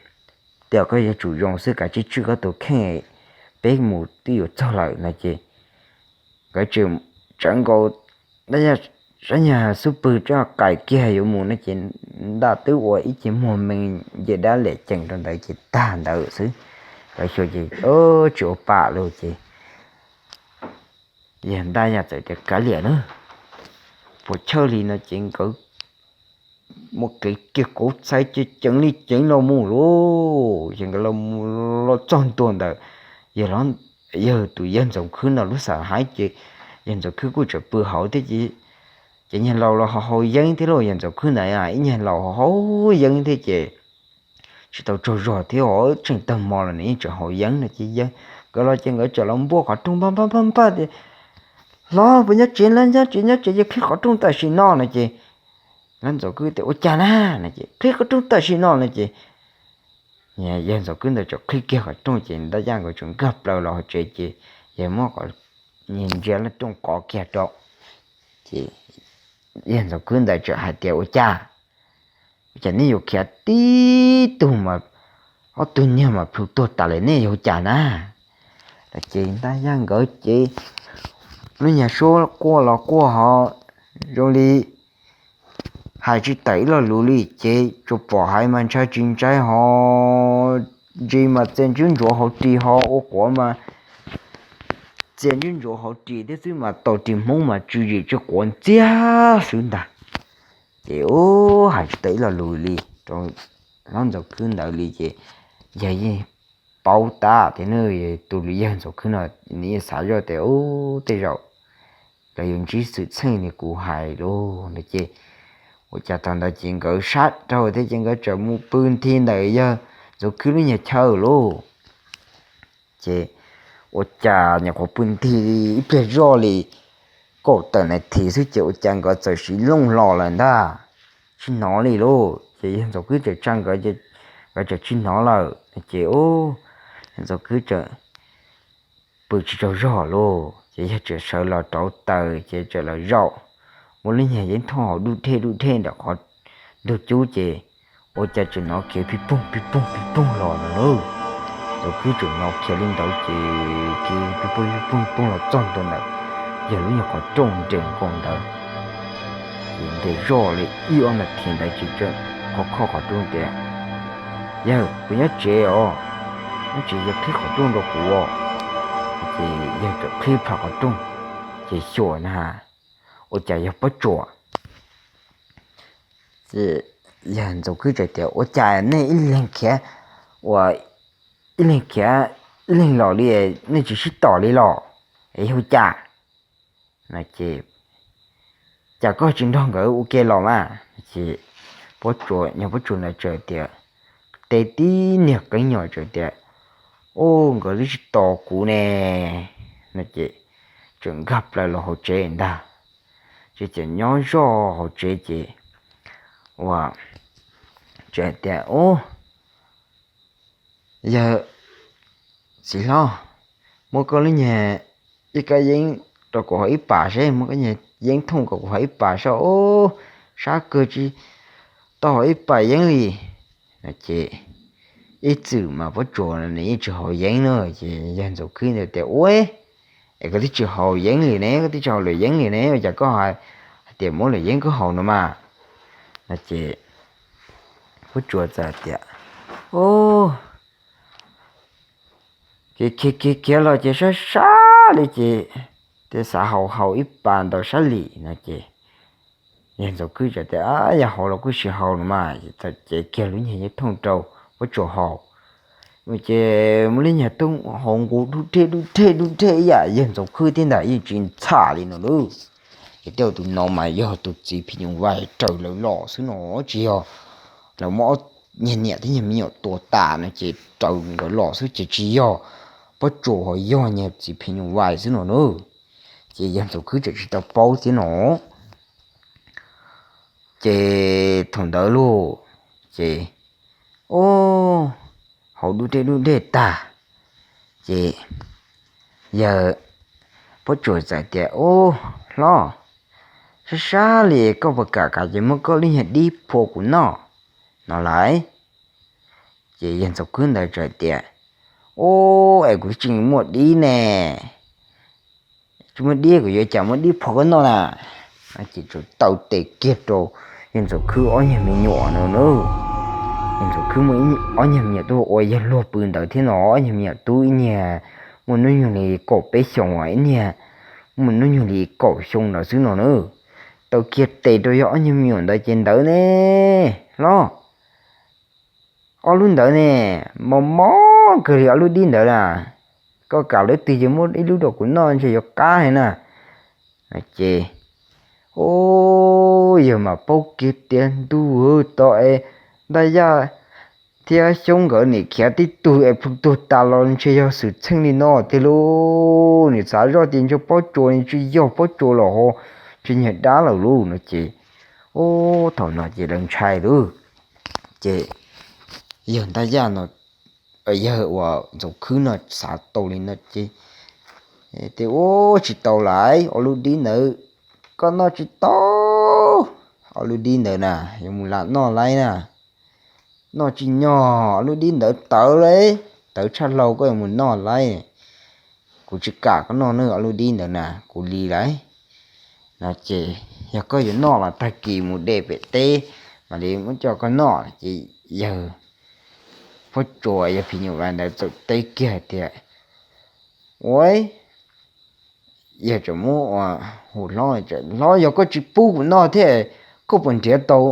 tej zaum koj yuav tsum zoo xwb, kav tsij tswj koj tus kheej, peb mus twb yuav txog lawm no ces nkawd tseem tsawv nkaus, Ntaj Yaj sab nyag xub pwg rov qais kiag yuav mus no ces Ntaj twb ua ib ce muag mees nce dab liam cees rau ntawd ces tag ntawd xwb. Nkawd xyuas ces tsis ua pam lawm ces yog Ntaj Yaj txawm tias kav liam na, puas chawj li no ces nkawd muab kev kiag kauv txhais ceev li ceev los mus lauj. Ces nkawd los txog ntua ntawm yawg tus yawg Ntxoov Khwb no lub xam haiv ces yawg Ntxoov Khwb kuj tseem pw hauv thiab ces, ces niag laus los ho haus yeeb thiab lauj. Yawg Ntxoov Khwb ntawd ib niag laus ho haus yeeb thiab ces tsis tau tsaug zog thiab os, tseem tag hmo los nws yeej tseem haus yeeb no ces yeeb, nkawd los ces nkawd txawm los npuaj qhov rooj npaj npaj npaj npaj tias, Hlob, puas nyob tsev? Nyob tsev, nyob tsev, yog qhib qhov rooj tam sim no no ces, Ntxoov Khwb tias, Ua cas na? No ces, Qhib qhov rooj tam sim no no ces yawg Ntxoov Khwb ntawd txawm qhib kiag qhov rooj ces Ntaj Yaj nkawd txawm nkag plaws los hauv tsev ces yawg muab qhov, ntsia lub rooj qhib kiag rau ces yawg Ntxoov Khwb ntawd txawm hais tias, Ua cas, ua cas nej yuav khiav tib tug mas ob tug niag mas plhu tuag tas li, nej yuav cas na? No ces Ntaj Yaj nkawd ces lub nyuag suab quaj los quaj ho zoo li hais tsis tawm ib lo lus li ces tsuas pom hais mas ntshai tsis ntshai ho ntsis mas txia ntswb ntsuav hauv ris ho ua quav mas txia ntswb ntsuav hauv ris thiab xwb mas tau ris hmoob mas tsw zim tsw quav ntxiag xwb ntag. Ces ub, hais tsis tau ib lo lus li rau hlob Ntxoov Khwb ntawd li ces yawg yeej paub tas tias nws tus yawg Ntxoov Khwb no nws yeej xav zoj tias, Ub, tej zaum lawv yuav ntsib xwm txheej li kuv hais lauj no ces ua cas thaum ntawd ces nkawd sab rau thiab ces nkawd txawm mus pw nthi ntawm yawg Ntxoov Khwb lub nyuag chaw lauj. Ces ua cas nyuam qhuav pw nthi ib pliag zoj li kaum tawm nas this xwb ces ua cas nkawd txawm sim looj hlo lawm ntag, tsis hnov li lauj. Ces yawg Ntxoov Khwb txawm tsa nkawd, nkawd txawm tsis hnov lawm ces ub, yawg Ntxoov Khwb txawm pw tsis tsaug zog lauj ces yawg txawm sawv los rauv taws ces txawm los zaum muab lub nyuag yeeb thooj haus dub dej dub dej ntawm qhov ntug cub ces ua cas tseem hnov khiav pij poog pij poog pij poog los no lauj. Ntxoov Khwb tseem hnov khiav li ntawd ces khiav pij poog pij poog pij poog los txog ntua ntawm yawg lub nyuag qhov rooj nres nkaus ntawd. Ces nres zoj li ib ob nas this ntawd ces tseem khov kho qhov rooj tias, Yawg, puas nyob tsev os? Nyob tsev, yog qhib qhov rooj rau kuv. Ces yawg txawm qhib plho qhov rooj ces xyuas na, ua cas yog Pob Tsuas. Ces yawg Ntxoov Khwb txawm tias, Ua cas nej ib leeg khiav, ua ib leeg khiav ib leeg los li, nej tsis sib tom li los? Es yog cas? No ces, Cas koj tsis nrog nkawd ua ke los mas? Ces Pob Tsuas, yawg Pob Tsuas ntawd txawm tias, teb tib niag qeeb nyuam txawm tias, Ub, nkawd twb tsis tos kuv ne. No ces txawm nkag plaws los hauv tsev ntag. Ces txawm nyob zoj hauv tsev ces ua, txawm tias, Ub, yawg txiv hlob, muab koj lub nyuag ib kab yeeb rau kuv haus ib pas seb, muab koj nyuag yeeb thooj rau kuv haus ib pas seb. Ub, sab kawg tsis tau haus ib pas yeeb li. No ces ib txwm mas Pob Tsuas nws yeej tsis haus yeeb na. Ces yawg Ntxoov Khwb ntawd tias, Ua, es koj twb tsis haus yeeb li ne, koj twb tsis haus luam yeeb li ne, ua cas koj hais tias muab luam yeeb koj haus no mas? No ces Pob Tsuas txawm tias, Ub, khiav khiav khiav los ces sab sab li ces, ces xav haus haus ib pas ntaus sab lim no ces yawg Ntxoov Khwb txawm tias, Yog haus los kuj sim haus no mas. Txawm cev kiag lub nyuag yeeb thooj rau Pob Tsuas haus. Ces muab lub nyuag thooj haus nqus dub dej dub dej dub dej ib yam yawg Ntxoov Khwb thiab ntag, yeej tsis ntxham li no lauj. Ces tej tus no mas yog tus txiv phim nyuj vais raws lawv los xwb no, tsis yog lawv muab ob nyuag niam thiab nyuag me nyuam tua tas no ces raws nkawd los xwb ces tsis yog Pob Tsuas, ho yog nyuag txiv phim nyuj vais xwb no na. Ces yawg Ntxoov Khwb txawm tsis tau paub thiab no. Ces thaum ntawd lauj, ces, ub, haus dub dej dub dej tag, ces yawg Pob Tsuas txawm tias, Ub, hlob, sab sab li koj puas kam kam ces muab koj lub nyuag dib phua kuv noj no lauj. Ces yawg Ntxoov Khwb ntawd txawm tias, Ub, es kuv twb tsis muaj dib ne, tsis muaj dib kuv yuav cas muaj dib phua koj noj na? Ces txawm taw tes kiag rau yawg Ntxoov Khwb ob nyuag me nyuam no na. Yawg Ntxoov Khwb muaj ob nyuag me nyuam tub ua yawg luag pw ntawd thiab no, ob nyuag me nyuam tub ib niag muaj hnub nyoog li kaum peb xyoos, ib niag muaj hnub nyoog li kaum xyoo ntawd xwb no na. tau kiag tes rau yog ob nyuag me nyuam ntawd ces ntawd ne, hlob, ob lub ntawd ne, mos mos kawg li ob lub dib ntawd na. Koj kam lub twg ces muab ib lub rau kuv noj ntshe yuav qab heev na. Ces, o, yawg mas paub kiag tias ntuj, tau es Ntaj Yaj thiab Xyoob nkawd nim khiav tib tug es plhu tuag tas los ntshe yog xwm txheej li no tiag lauj. Nws xav zoj tias ntshe pob tsuas, nws tsis yog pob tsuas los ho, ntshe nyiag dab lawm lauj no ces, o, thaum no ces lawv ntshai lauj. Ces yawg Ntaj Yaj no, yawg uas Ntxoov Khwb no xav tau li no ces, tias ua tsis tau lawm ob lub dib ntawd, koj noj tsis tau ob lub dib ntawd na, yuav mus lam noj lawm na. Noj tsis nyog, ob lub dib ntawd tawv lawm, tawv tshaj hlau, koj yuav mus noj lawm. Kuv tsis kam koj noj nawb, ob lub dib ntawd na kuv li lawm no ces yog koj yuav noj los tag kis mus de pem teb mam li muab coj koj noj. Ces yawg pob tsuas, yawg phim nyuj vais ntawd txawm teb kiag tias, ua, yawg tseem muab ua hu hlob, hlob, yog koj tsis pub kuv noj thiab koj puas nrhiav tau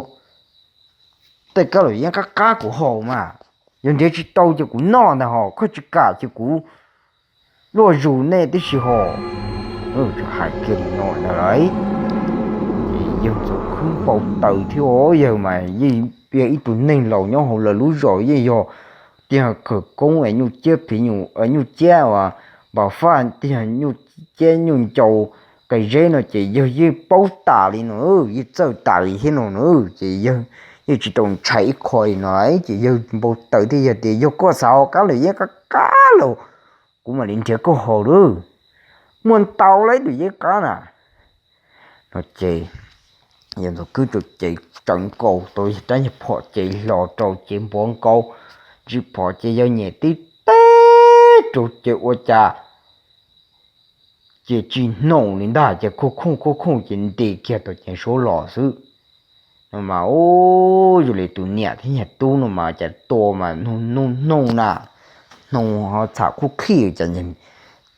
tej kab laum yeeb qab qab kuv haus mas? Yog nrhiav tsis tau ces kuv noj ntag hos, koj tsis kam ces kuv luaj zus nej tib si hos. Hais kiag li no ntag lauj. Ces yawg Ntxoov Khwb npau taws thiab, yawg mas yeej yog ib tug neeg laus nyob hauv lawv lub zos, yeej yog tiag khawv koob es nyuj ciab phim nyuj, nyuj ciab uas npam faj, tiag nyuj ciab nyuj ncaus qe zeb no ces yawg yeej paub tas li no, yeej txawj tas li thiab no na. Ces yawg yeej tsis tau ntshai ib qho li no, ces yawg npau taws thiab yawg tias, yog koj xav haus kab laum yeeb qab qab los kuv mam li nrhiav koj haus lauj, muaj ntau lawm tus yeeb qab na no ces yawg Ntxoov Khwb tau cev tsawv nkaus tau rab nyuag phom ces hlo rau ces npov nkaus, ntsib phom ces yawg nyem tib teg rau ces ua cas ces tsis hnoos li ntag, ces khooj khooj khooj khooj ces nti kiag tau ceev suab los xwb. No mas, u, zoo li tus niam thiab niag tub no mas cas tua mas hnoos hnoos na, hnoos ho txham khuj khij, cas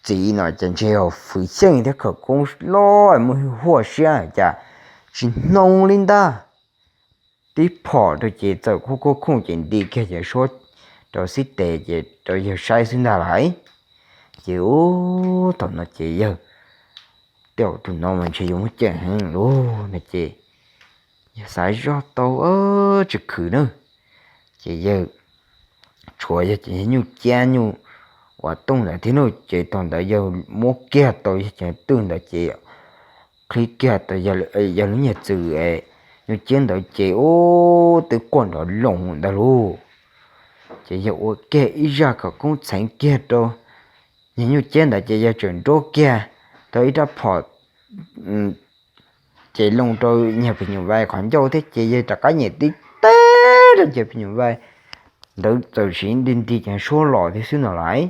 txiv no ces ntshe yog fwv xyeej thiab khawv koob loj muaj huaj siab cas tsis hnoos li ntag. Tib phom rau ces txawm khooj khooj khooj ces nti kiag ceev suab rau xib tes ces rau yawg saib xwb ntag lauj. Ces, u, thaum no ces yawg, tej zaum tus no mas ntshe yuav muaj ceem heev lauj no ces yawg xav zoj tau tsis khwv na. Ces yawg tshuav yawg cov nyuj ciab nyuj uas tooj ntawd thiab no ces thaum ntawd yawg muab kiag tau yawg cov twj ntawd ces qhib kiag tau yawg lub nyuag txwm nyuj ciab ntawd ces, u, twb quaj nrov loos ntawd lauj. Ces yawg ua kiag ib zaj khawv koob txheev kiag rau nyuag nyuj ciab ntawd ces yawg tseem nruab kiag tau ib rab phom ces loo rau nyuag phim nyuj vais qhov ncauj thiab ces yawg rov qab nyem tib teg rau ces phim nyuj vais ntawd txawm sim nti nti ceev suab los thiab xwb no lauj.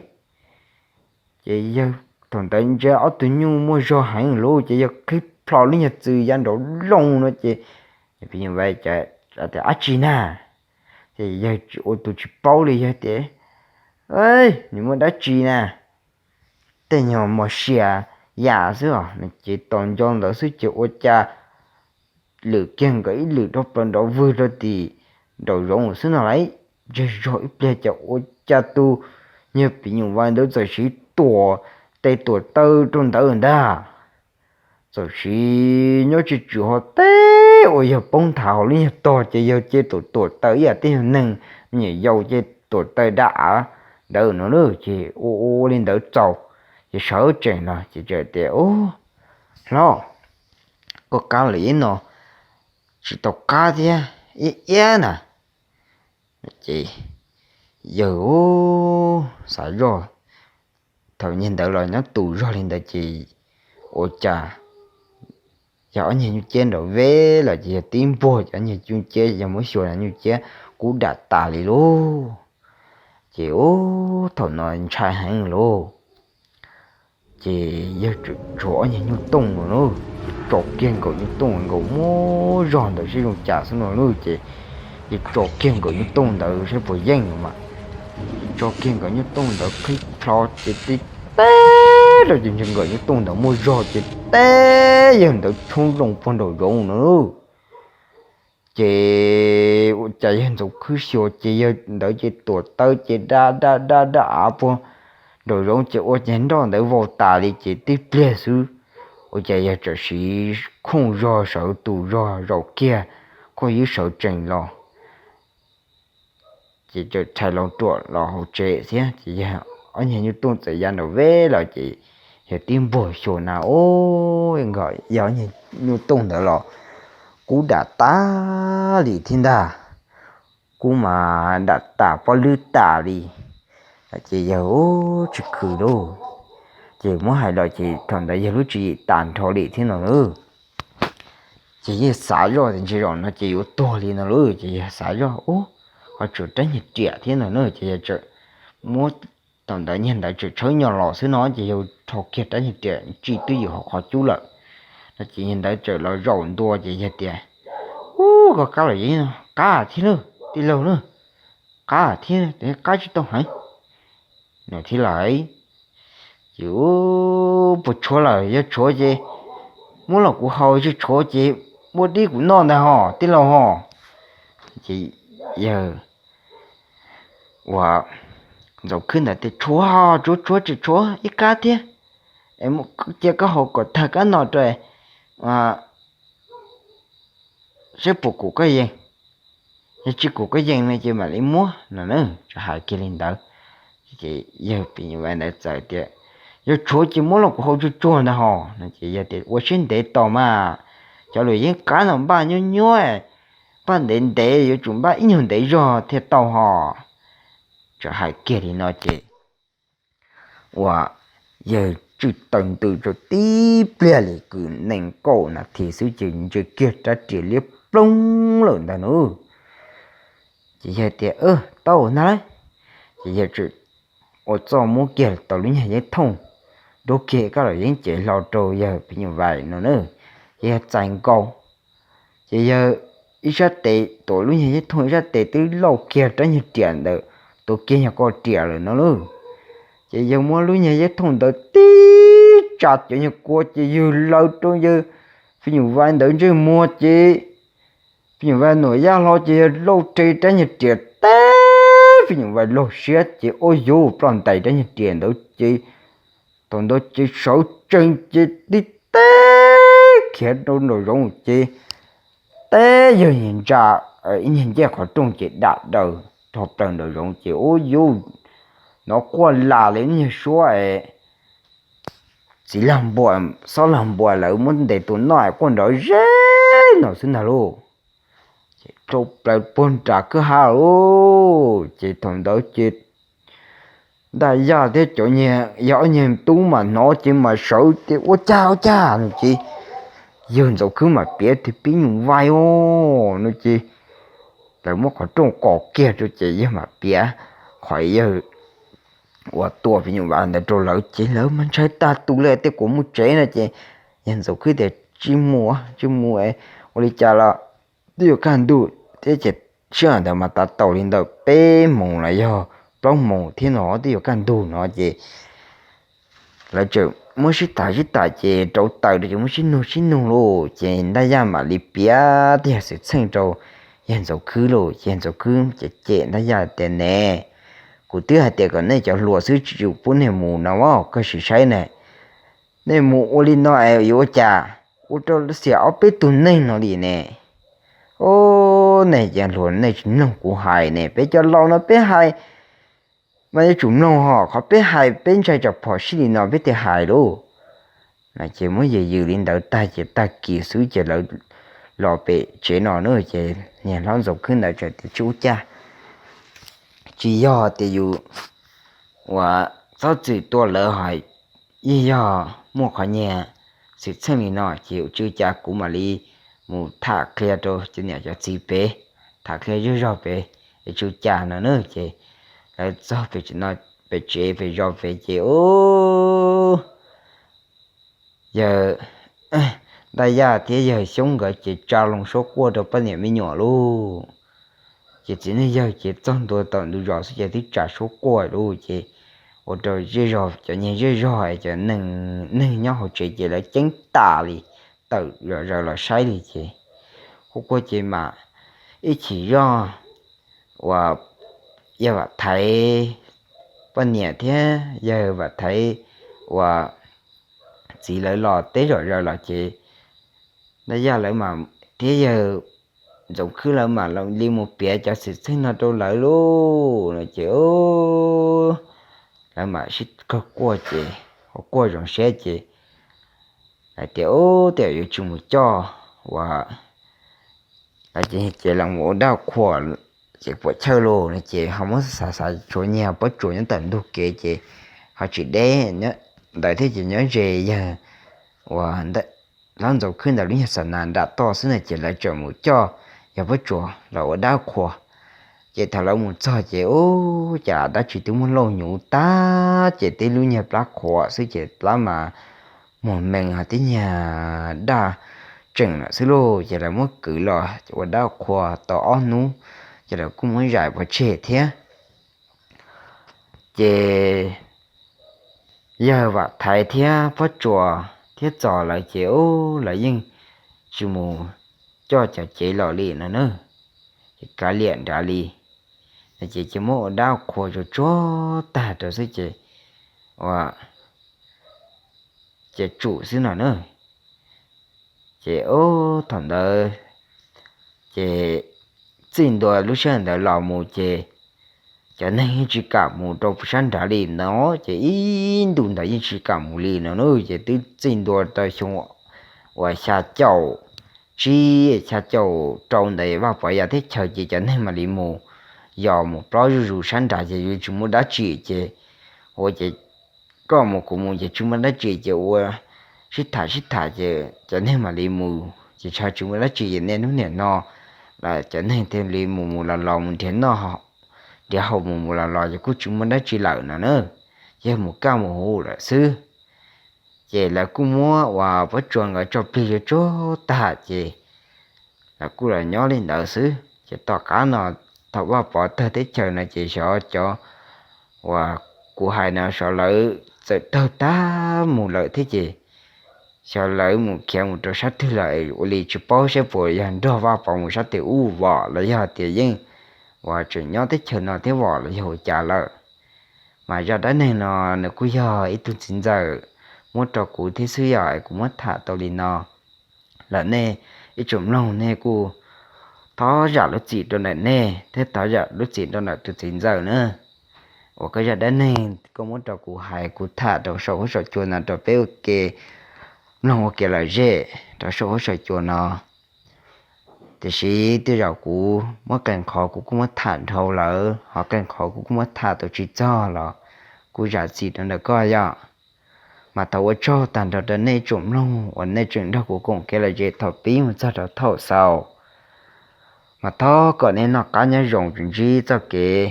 Ces yawg thaum ntawd ntsia ob tug nyuj muaj zog heev lauj ces yawg qhib plho lub nyuag txwm ya nraud loo no ces phim nyuj vais tias, dab tsi na? Ces yawg ua tus tsis paub li, yawg tias, nws muaj dab tsi na? Tej nyuag mos sia yam xwb os. Ces tos nco ntawd xwb ces ua cas lwm kiag nkawd ib lwm rau plaws nrov vwg rau tim nraum zoov xwb no lauj. Tseg zog ib pliag ces ua cas tus nyuag phim nyuj vais ntawd txawm sim tuam tes tuam taw rau ntawd ntag. Txawm sim nyob tsis tswm ho teb uas yawg poob nthav hauv lub nyuag tog ces yawg cia li tuam taw ib yam tej nyuag neeg me nyuam yaus cia li tuam taw da av ntawd no lauj. Ces ua ua li ntawd txaus, ces sawv tsees no ces tias, hlob, koj kab laum yeeb no tsis tau qab thiab, iab iab na. Ces yawg xav zoj, thaum nyuag ntawd los nyob tus zog li ntawd ces ua cas yog ob nyuag nyuj ciab nraud veb los ces yog tib npuag cov nyuag nyuj ciab, yog muab xyuas no nyuj ciab kub dam tas li lauj. Ces ub, thaum no ntshai heev lauj. Ces yawg tsuas tshuav ob nyuag nyuj tooj no lauj, ces tso kiag nkaus nyuj tooj nkaus muaj zog ntawd saib zoo cas xwb no lauj. Ces yawg tso kiag nkaus nyuj tooj ntawd saib puas yeej no mas, tso kiag nkaus nyuj tooj ntawd qhib plho ces tib teg rau ces ntshe nkaus nyuj tooj ntawd muaj zog ces teb yawg ntawd tshoob loo puag nraum zoov no. Ces ua cas yawg Ntxoov Khwb xyuas ces yawg ntawd ces tuam taw ces da da da da av puag nraum zoov ces ua cas nroj ntawd vau tas li ces tib pliag xwb ua cas yawg txawm siv khooj zog sawv tus zog zaum kiag khooj ywb sawv tsees los. Ces txawm rhais loo ruam los hauv tsev thiab ces yawg ob nyuag nyuj tooj txawm ya nraum veb los ces yawg tib npuag xyuas na, Ub, nkaus yog ob nyuag nyuj tooj ntawd los kub dam tas li thiab ntag, kub mas dam tas pob lwb tas li. Ces yawg ub tsis khwv lauj, ces muab hais los ces thaum ntawd yawg lub tswv yim tas nrho li thiab no lauj. Ces yawg xav zoj tias ntshe zaum no ces yuav tuag li no lauj, ces yawg xav zoj ub, ho tshuav rab nyuag riam thiab no na ces yawg txawm muab, thaum ntawd nyuag ntawd tseem tshawb nyuag los xwb no ces yawg rho kiag rab nyuag riam tsis twb ywm hauv qhov cub lawm no ces nyuag ntawd txawm los zaum ntua ces yawg tias, Ub, koj kab los yeej no qab thiab lauj tij laug na, qab thiab, qab tsis tau heev no thiab lauj. Ces ub, puas tshuav lawm, yog tshuav ces muab los kuv haus, tsis tshuav ces muab dib kuv noj ntag hos tij laug hos. Ces yawg uas Ntxoov Khwb ntawd tias, Tshuav, tshuav, tshuav, tsis tshuav ib kab thiab, cia koj haus kom tag kab no rau saib puas kum koj yees, yog tsis kum koj yees no ces mam li muab no na. Txawm hais kiag li ntawd ces yawg phim nyuj vais ntawd txawm tias, Yog tshuav ces muab los kuv haus tsuag tsuag ntag hos no ces yawg tias, Ua siab ntev tos mas, cov luam yeeb qab no npaj nyuab nyuab, npaj ntev ntev yuav tsum npaj ib nyuag ntev zog thiaj tau hos. Txawm hais kiag li no ces uas yawg tswj taws ntws rau tib pliag li kwv nees nkaum nas this xwb ces ntsia kiag rab riam liab ploog lawm ntag nus. Ces yawg tias, Tau ntag lauj. Ces yawg txawm ua txuj muab kiag tau lub nyuag yeeb thooj, nrub kiag kab los yeeb cev hlo rau yawg phim nyuj vais no na. Ces yawg txais nkaus, ces yawg ib sab tes tuav lub nyuag yeeb thooj, ib sab tes twb lauj kiag rab nyuag riam ntawd, tuav kiag nyuag ko riam lawm no lauj. Ces yawg muab lub nyuag yeeb thooj ntawd tib tsa cov nyuag kua ces yawg laws rau yawg phim nyuj vais ntawd ntsej muag ces phim nyuj vais nuam yaj hlo ces yawg lauj rhe rab nyuag riam teb phim nyuj vais laug siab ces ua yuv ploj ntais rab nyuag riam ntawd ces thaum ntawd ces sawv tsees ces tib teb khiav rau nraum zoov ces teb yawg nyuag ntsa ib nyuag ncej qhov rooj ces dam daws rho plaws nraum zoov ces ua yuv, nov quaj las li nyuag suab es txiv lag npua, xob lag npua lawv muab ntes tus noj quaj nrov zeb no xwb ntag lauj. Ces rau plaws puag nram kwj ha lauj. Ces thaum ntawd ces Ntaj Yaj thiab cov niag yog ob niag tub mas hnov ces mas sawv tias, Ua cas, ua cas no ces yawg Ntxoov Khwb mas piav tias, Pib nyuj vais os no ces lawv muab qhov rooj qos kiag rau ces yawg mam piav qhov yawg uas tua phim nyuj vais ntawd rau lawv ces lawv mas ntshai tag tus li tias kuv mus tsev no ces yawg Ntxoov Khwb tias, Tsis mus, tsis mus, ua li cas los twb yuav kaj ntug thiab ces sij hawm ntawd mas tav taus li ntawm peb moos los yog plaub moos thiab no twb yuav kaj ntug no ces lawv tseem muab sib tham sib tham ces rauv taws rau ces muab sib nug sib nug lauj ces Ntaj Yaj mam li piav tej yam xwm txheej rau yawg Ntxoov Khwb lauj. Yawg Ntxoov Khwb ces cem Ntaj Yaj tias, Ne, kuv twb hais tias kom nej cov hluas xwb tsis tsum pub nej mus no, koj sim saib ne, nej mus ua li no es yuav ua cas, ua rau xiam ob peb tug neeg no li ne. Os, nej cov hluas nej tsis mloog kuv hais ne, peb cov laus no peb hais mas yuav tsum mloog hos, qhov peb hais peb ntshai tsam phom sij li no peb thiaj hais lauj. No ces muab yws yws li ntawd tag ces tag kis xwb ces lawv los pem tsev no na ces niag hlob Ntxoov Khwb ntawd txawm tias, Tsis ua cas, tsis yog tias yus uas txhob txwm tua lawv hos, yeej yog muaj qhov niag xwm txheej li no ces tsis ua cas, kuv mam li mus tham qhia rau cov niam cov txiv pem, tham qhia zej zog pem es tsis ua cas no na. Ces lawv txog pem, pem tsev pem zos pem ces ub, yawg Ntaj Yaj thiab yawg Xyoob nkawd ces tsa loo suab quaj rau poj niam me nyuam lauj. Ces txiv neej yawg ces txog ntua tom ntug zos xwb ces twb tsa suab quaj lauj ces ua rau zej zog, cov niag zej zog es cov neeg nyob hauv tsev ces lawv ceeb tas li, tawm zom zaws los saib li ces, ua kuj ces mam ib chim zoj uas yawg Vam Thaiv poj niam thiab yawg Vam Thaiv uas txiv lawv los teb zom zaws los ces, Nab Yaj lawv mas thiab yawg Ntxoov Khwb lawv mam li mus piav cov xwm txheej no rau lawv lauj no ces, lawv mam sib koom quaj ces, ua quaj zoo siab ces hais tias, Ub, tej zaum yuav tsum mus coj uas, ces los mus ua dab ua qhuas ces puam chawj lauj no ces ho muab xav xav tshuav niag Pob Tsuas nyob tom ntug kev ces ho tsis deb ntawd thiab ces nyob ze yawg uas Hlob Ntxoov Khwb ntawd lub nyuag xa nas nram toj xwb na ces lawv txawm mus coj yawg Pob Tsuas los ua dab ua qhuas. Ces thaum lawv mus txog ces ub, cas dab tsi twb muab lauj nyuv tag ces tib lub nyuag plab qhuav xwb ces plab mas muag mees ho tib nyuag daj tseem lawm xwb lauj. Ces lawv muab kwv los ua dab ua qhuas tau ob hnub, ces lawv kuj muab zais pov tseg thiab. Ces yawg Vam Thaiv thiab Pob Tsuas thiab Txos lawv ces ub, lawv yeej tsis mus coj cov cev los li no na, ces kav liam nrad li. Ces ces muab ua dab ua qhuas tsuag tsuag tag rau xwb ces ua ces tsum xwb no na. Ces ub, thaum ntawd ces txij ntua lub sij hawm ntawd los mus ces cov neeg yeej tsis kam mus rau sab nrad li no, ces ib ntus ntawd yeej tsis kam mus li no na. Ces twb txij ntua rau xyoo uas xya caum tsib xya caum rau ntawd Vaj Pov ya teb chaws ces cov neeg mam li mus, yog mus plob zuj zus sab nrad ces yuav tsis muaj dab tsi ces ua ces koj mus kuv mus ces tsis muaj dab tsi ces ua sib tham sib tham ces cov neeg mam li mus ces tsis muaj dab tsi ces niaj hnub niam no cov neeg thiaj li mus mus los los mus nrhiav noj nrhiav haus mus mus los los ces kuj tsis muaj dab tsi lawm no na, yog mus kaj mus huv lawm xwb. Ces lawv kuj muab uas Pob Tsuas nkawd tso plig tsuag tsuag tag ces lawv kuj los nyob li ntawd xwb. Ces tom qab no thaum Vaj Pov tawg teb chaws no ces xyov cov uas kuv hais no xyov lawv txawm raug tag mus lawm thiab ces xyov lawv mus khiav mus rau sab twg lawm ua li tsis paub saib puas yog nrog Vaj Pov mus sab twg ub vom los yog tias yeej uas tseem nyob teb chaws no thiab vom los yog ua cas lawm. Mas zaj dab neeg no nws kuj yog ib tug txiv ntxawm muab rau kuv thiab xwb yog es kuv muab tham tau li no lawm nej ib tsoom mloog nej kuj thov zam lub txim rau ntawm nej thiab thov zam lub txim rau ntawm tus txiv ntxawm na, uas koj zaj dab neeg koj muab rau kuv hais kuv tham rau saum huab saum cua no rau peb ua ke mloog ua kev lom zem rau saum huab saum cua no. Tiam sis tej zaum kuv muab qee qhov kuv kuj muab tham dhau lawm, ho qee qhov kuv kuj muab tham tau tsis txog los kuj zam txim rau ntawm koj yom. Mas thov ua tsaug tag nrho rau nej tsoom mloog uas nej tseem nrog kuv koom kev lom zem thaum pib mus txog rau thaum xaus. Mas thov kom nej noj qab nyob zoo, tsuas ntsib txoj kev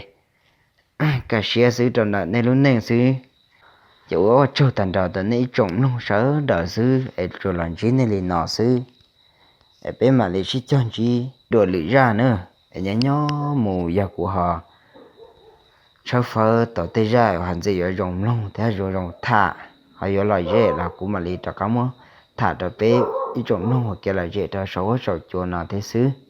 kaj siab xwb rau ntawm nej lub neej xwb. Ces ua tsaug tag nrho rau nej ib tsoom mloog sawv daws xwb es tsuas los ntsib nej li no xwb. Es peb mam li sib cog ntsib dua lwm zaj na. Es nyob nyob mus yog kuv ho tshawb fawb tau tej zaj uas ntxim yuav zoo mloog thiab yuav zoo tham ho yuav lom zem los kuv mam li rov qab muab tham rau peb ib tsoom mloog ua kev lom zem rau saum huab saum cua no thiab xwb.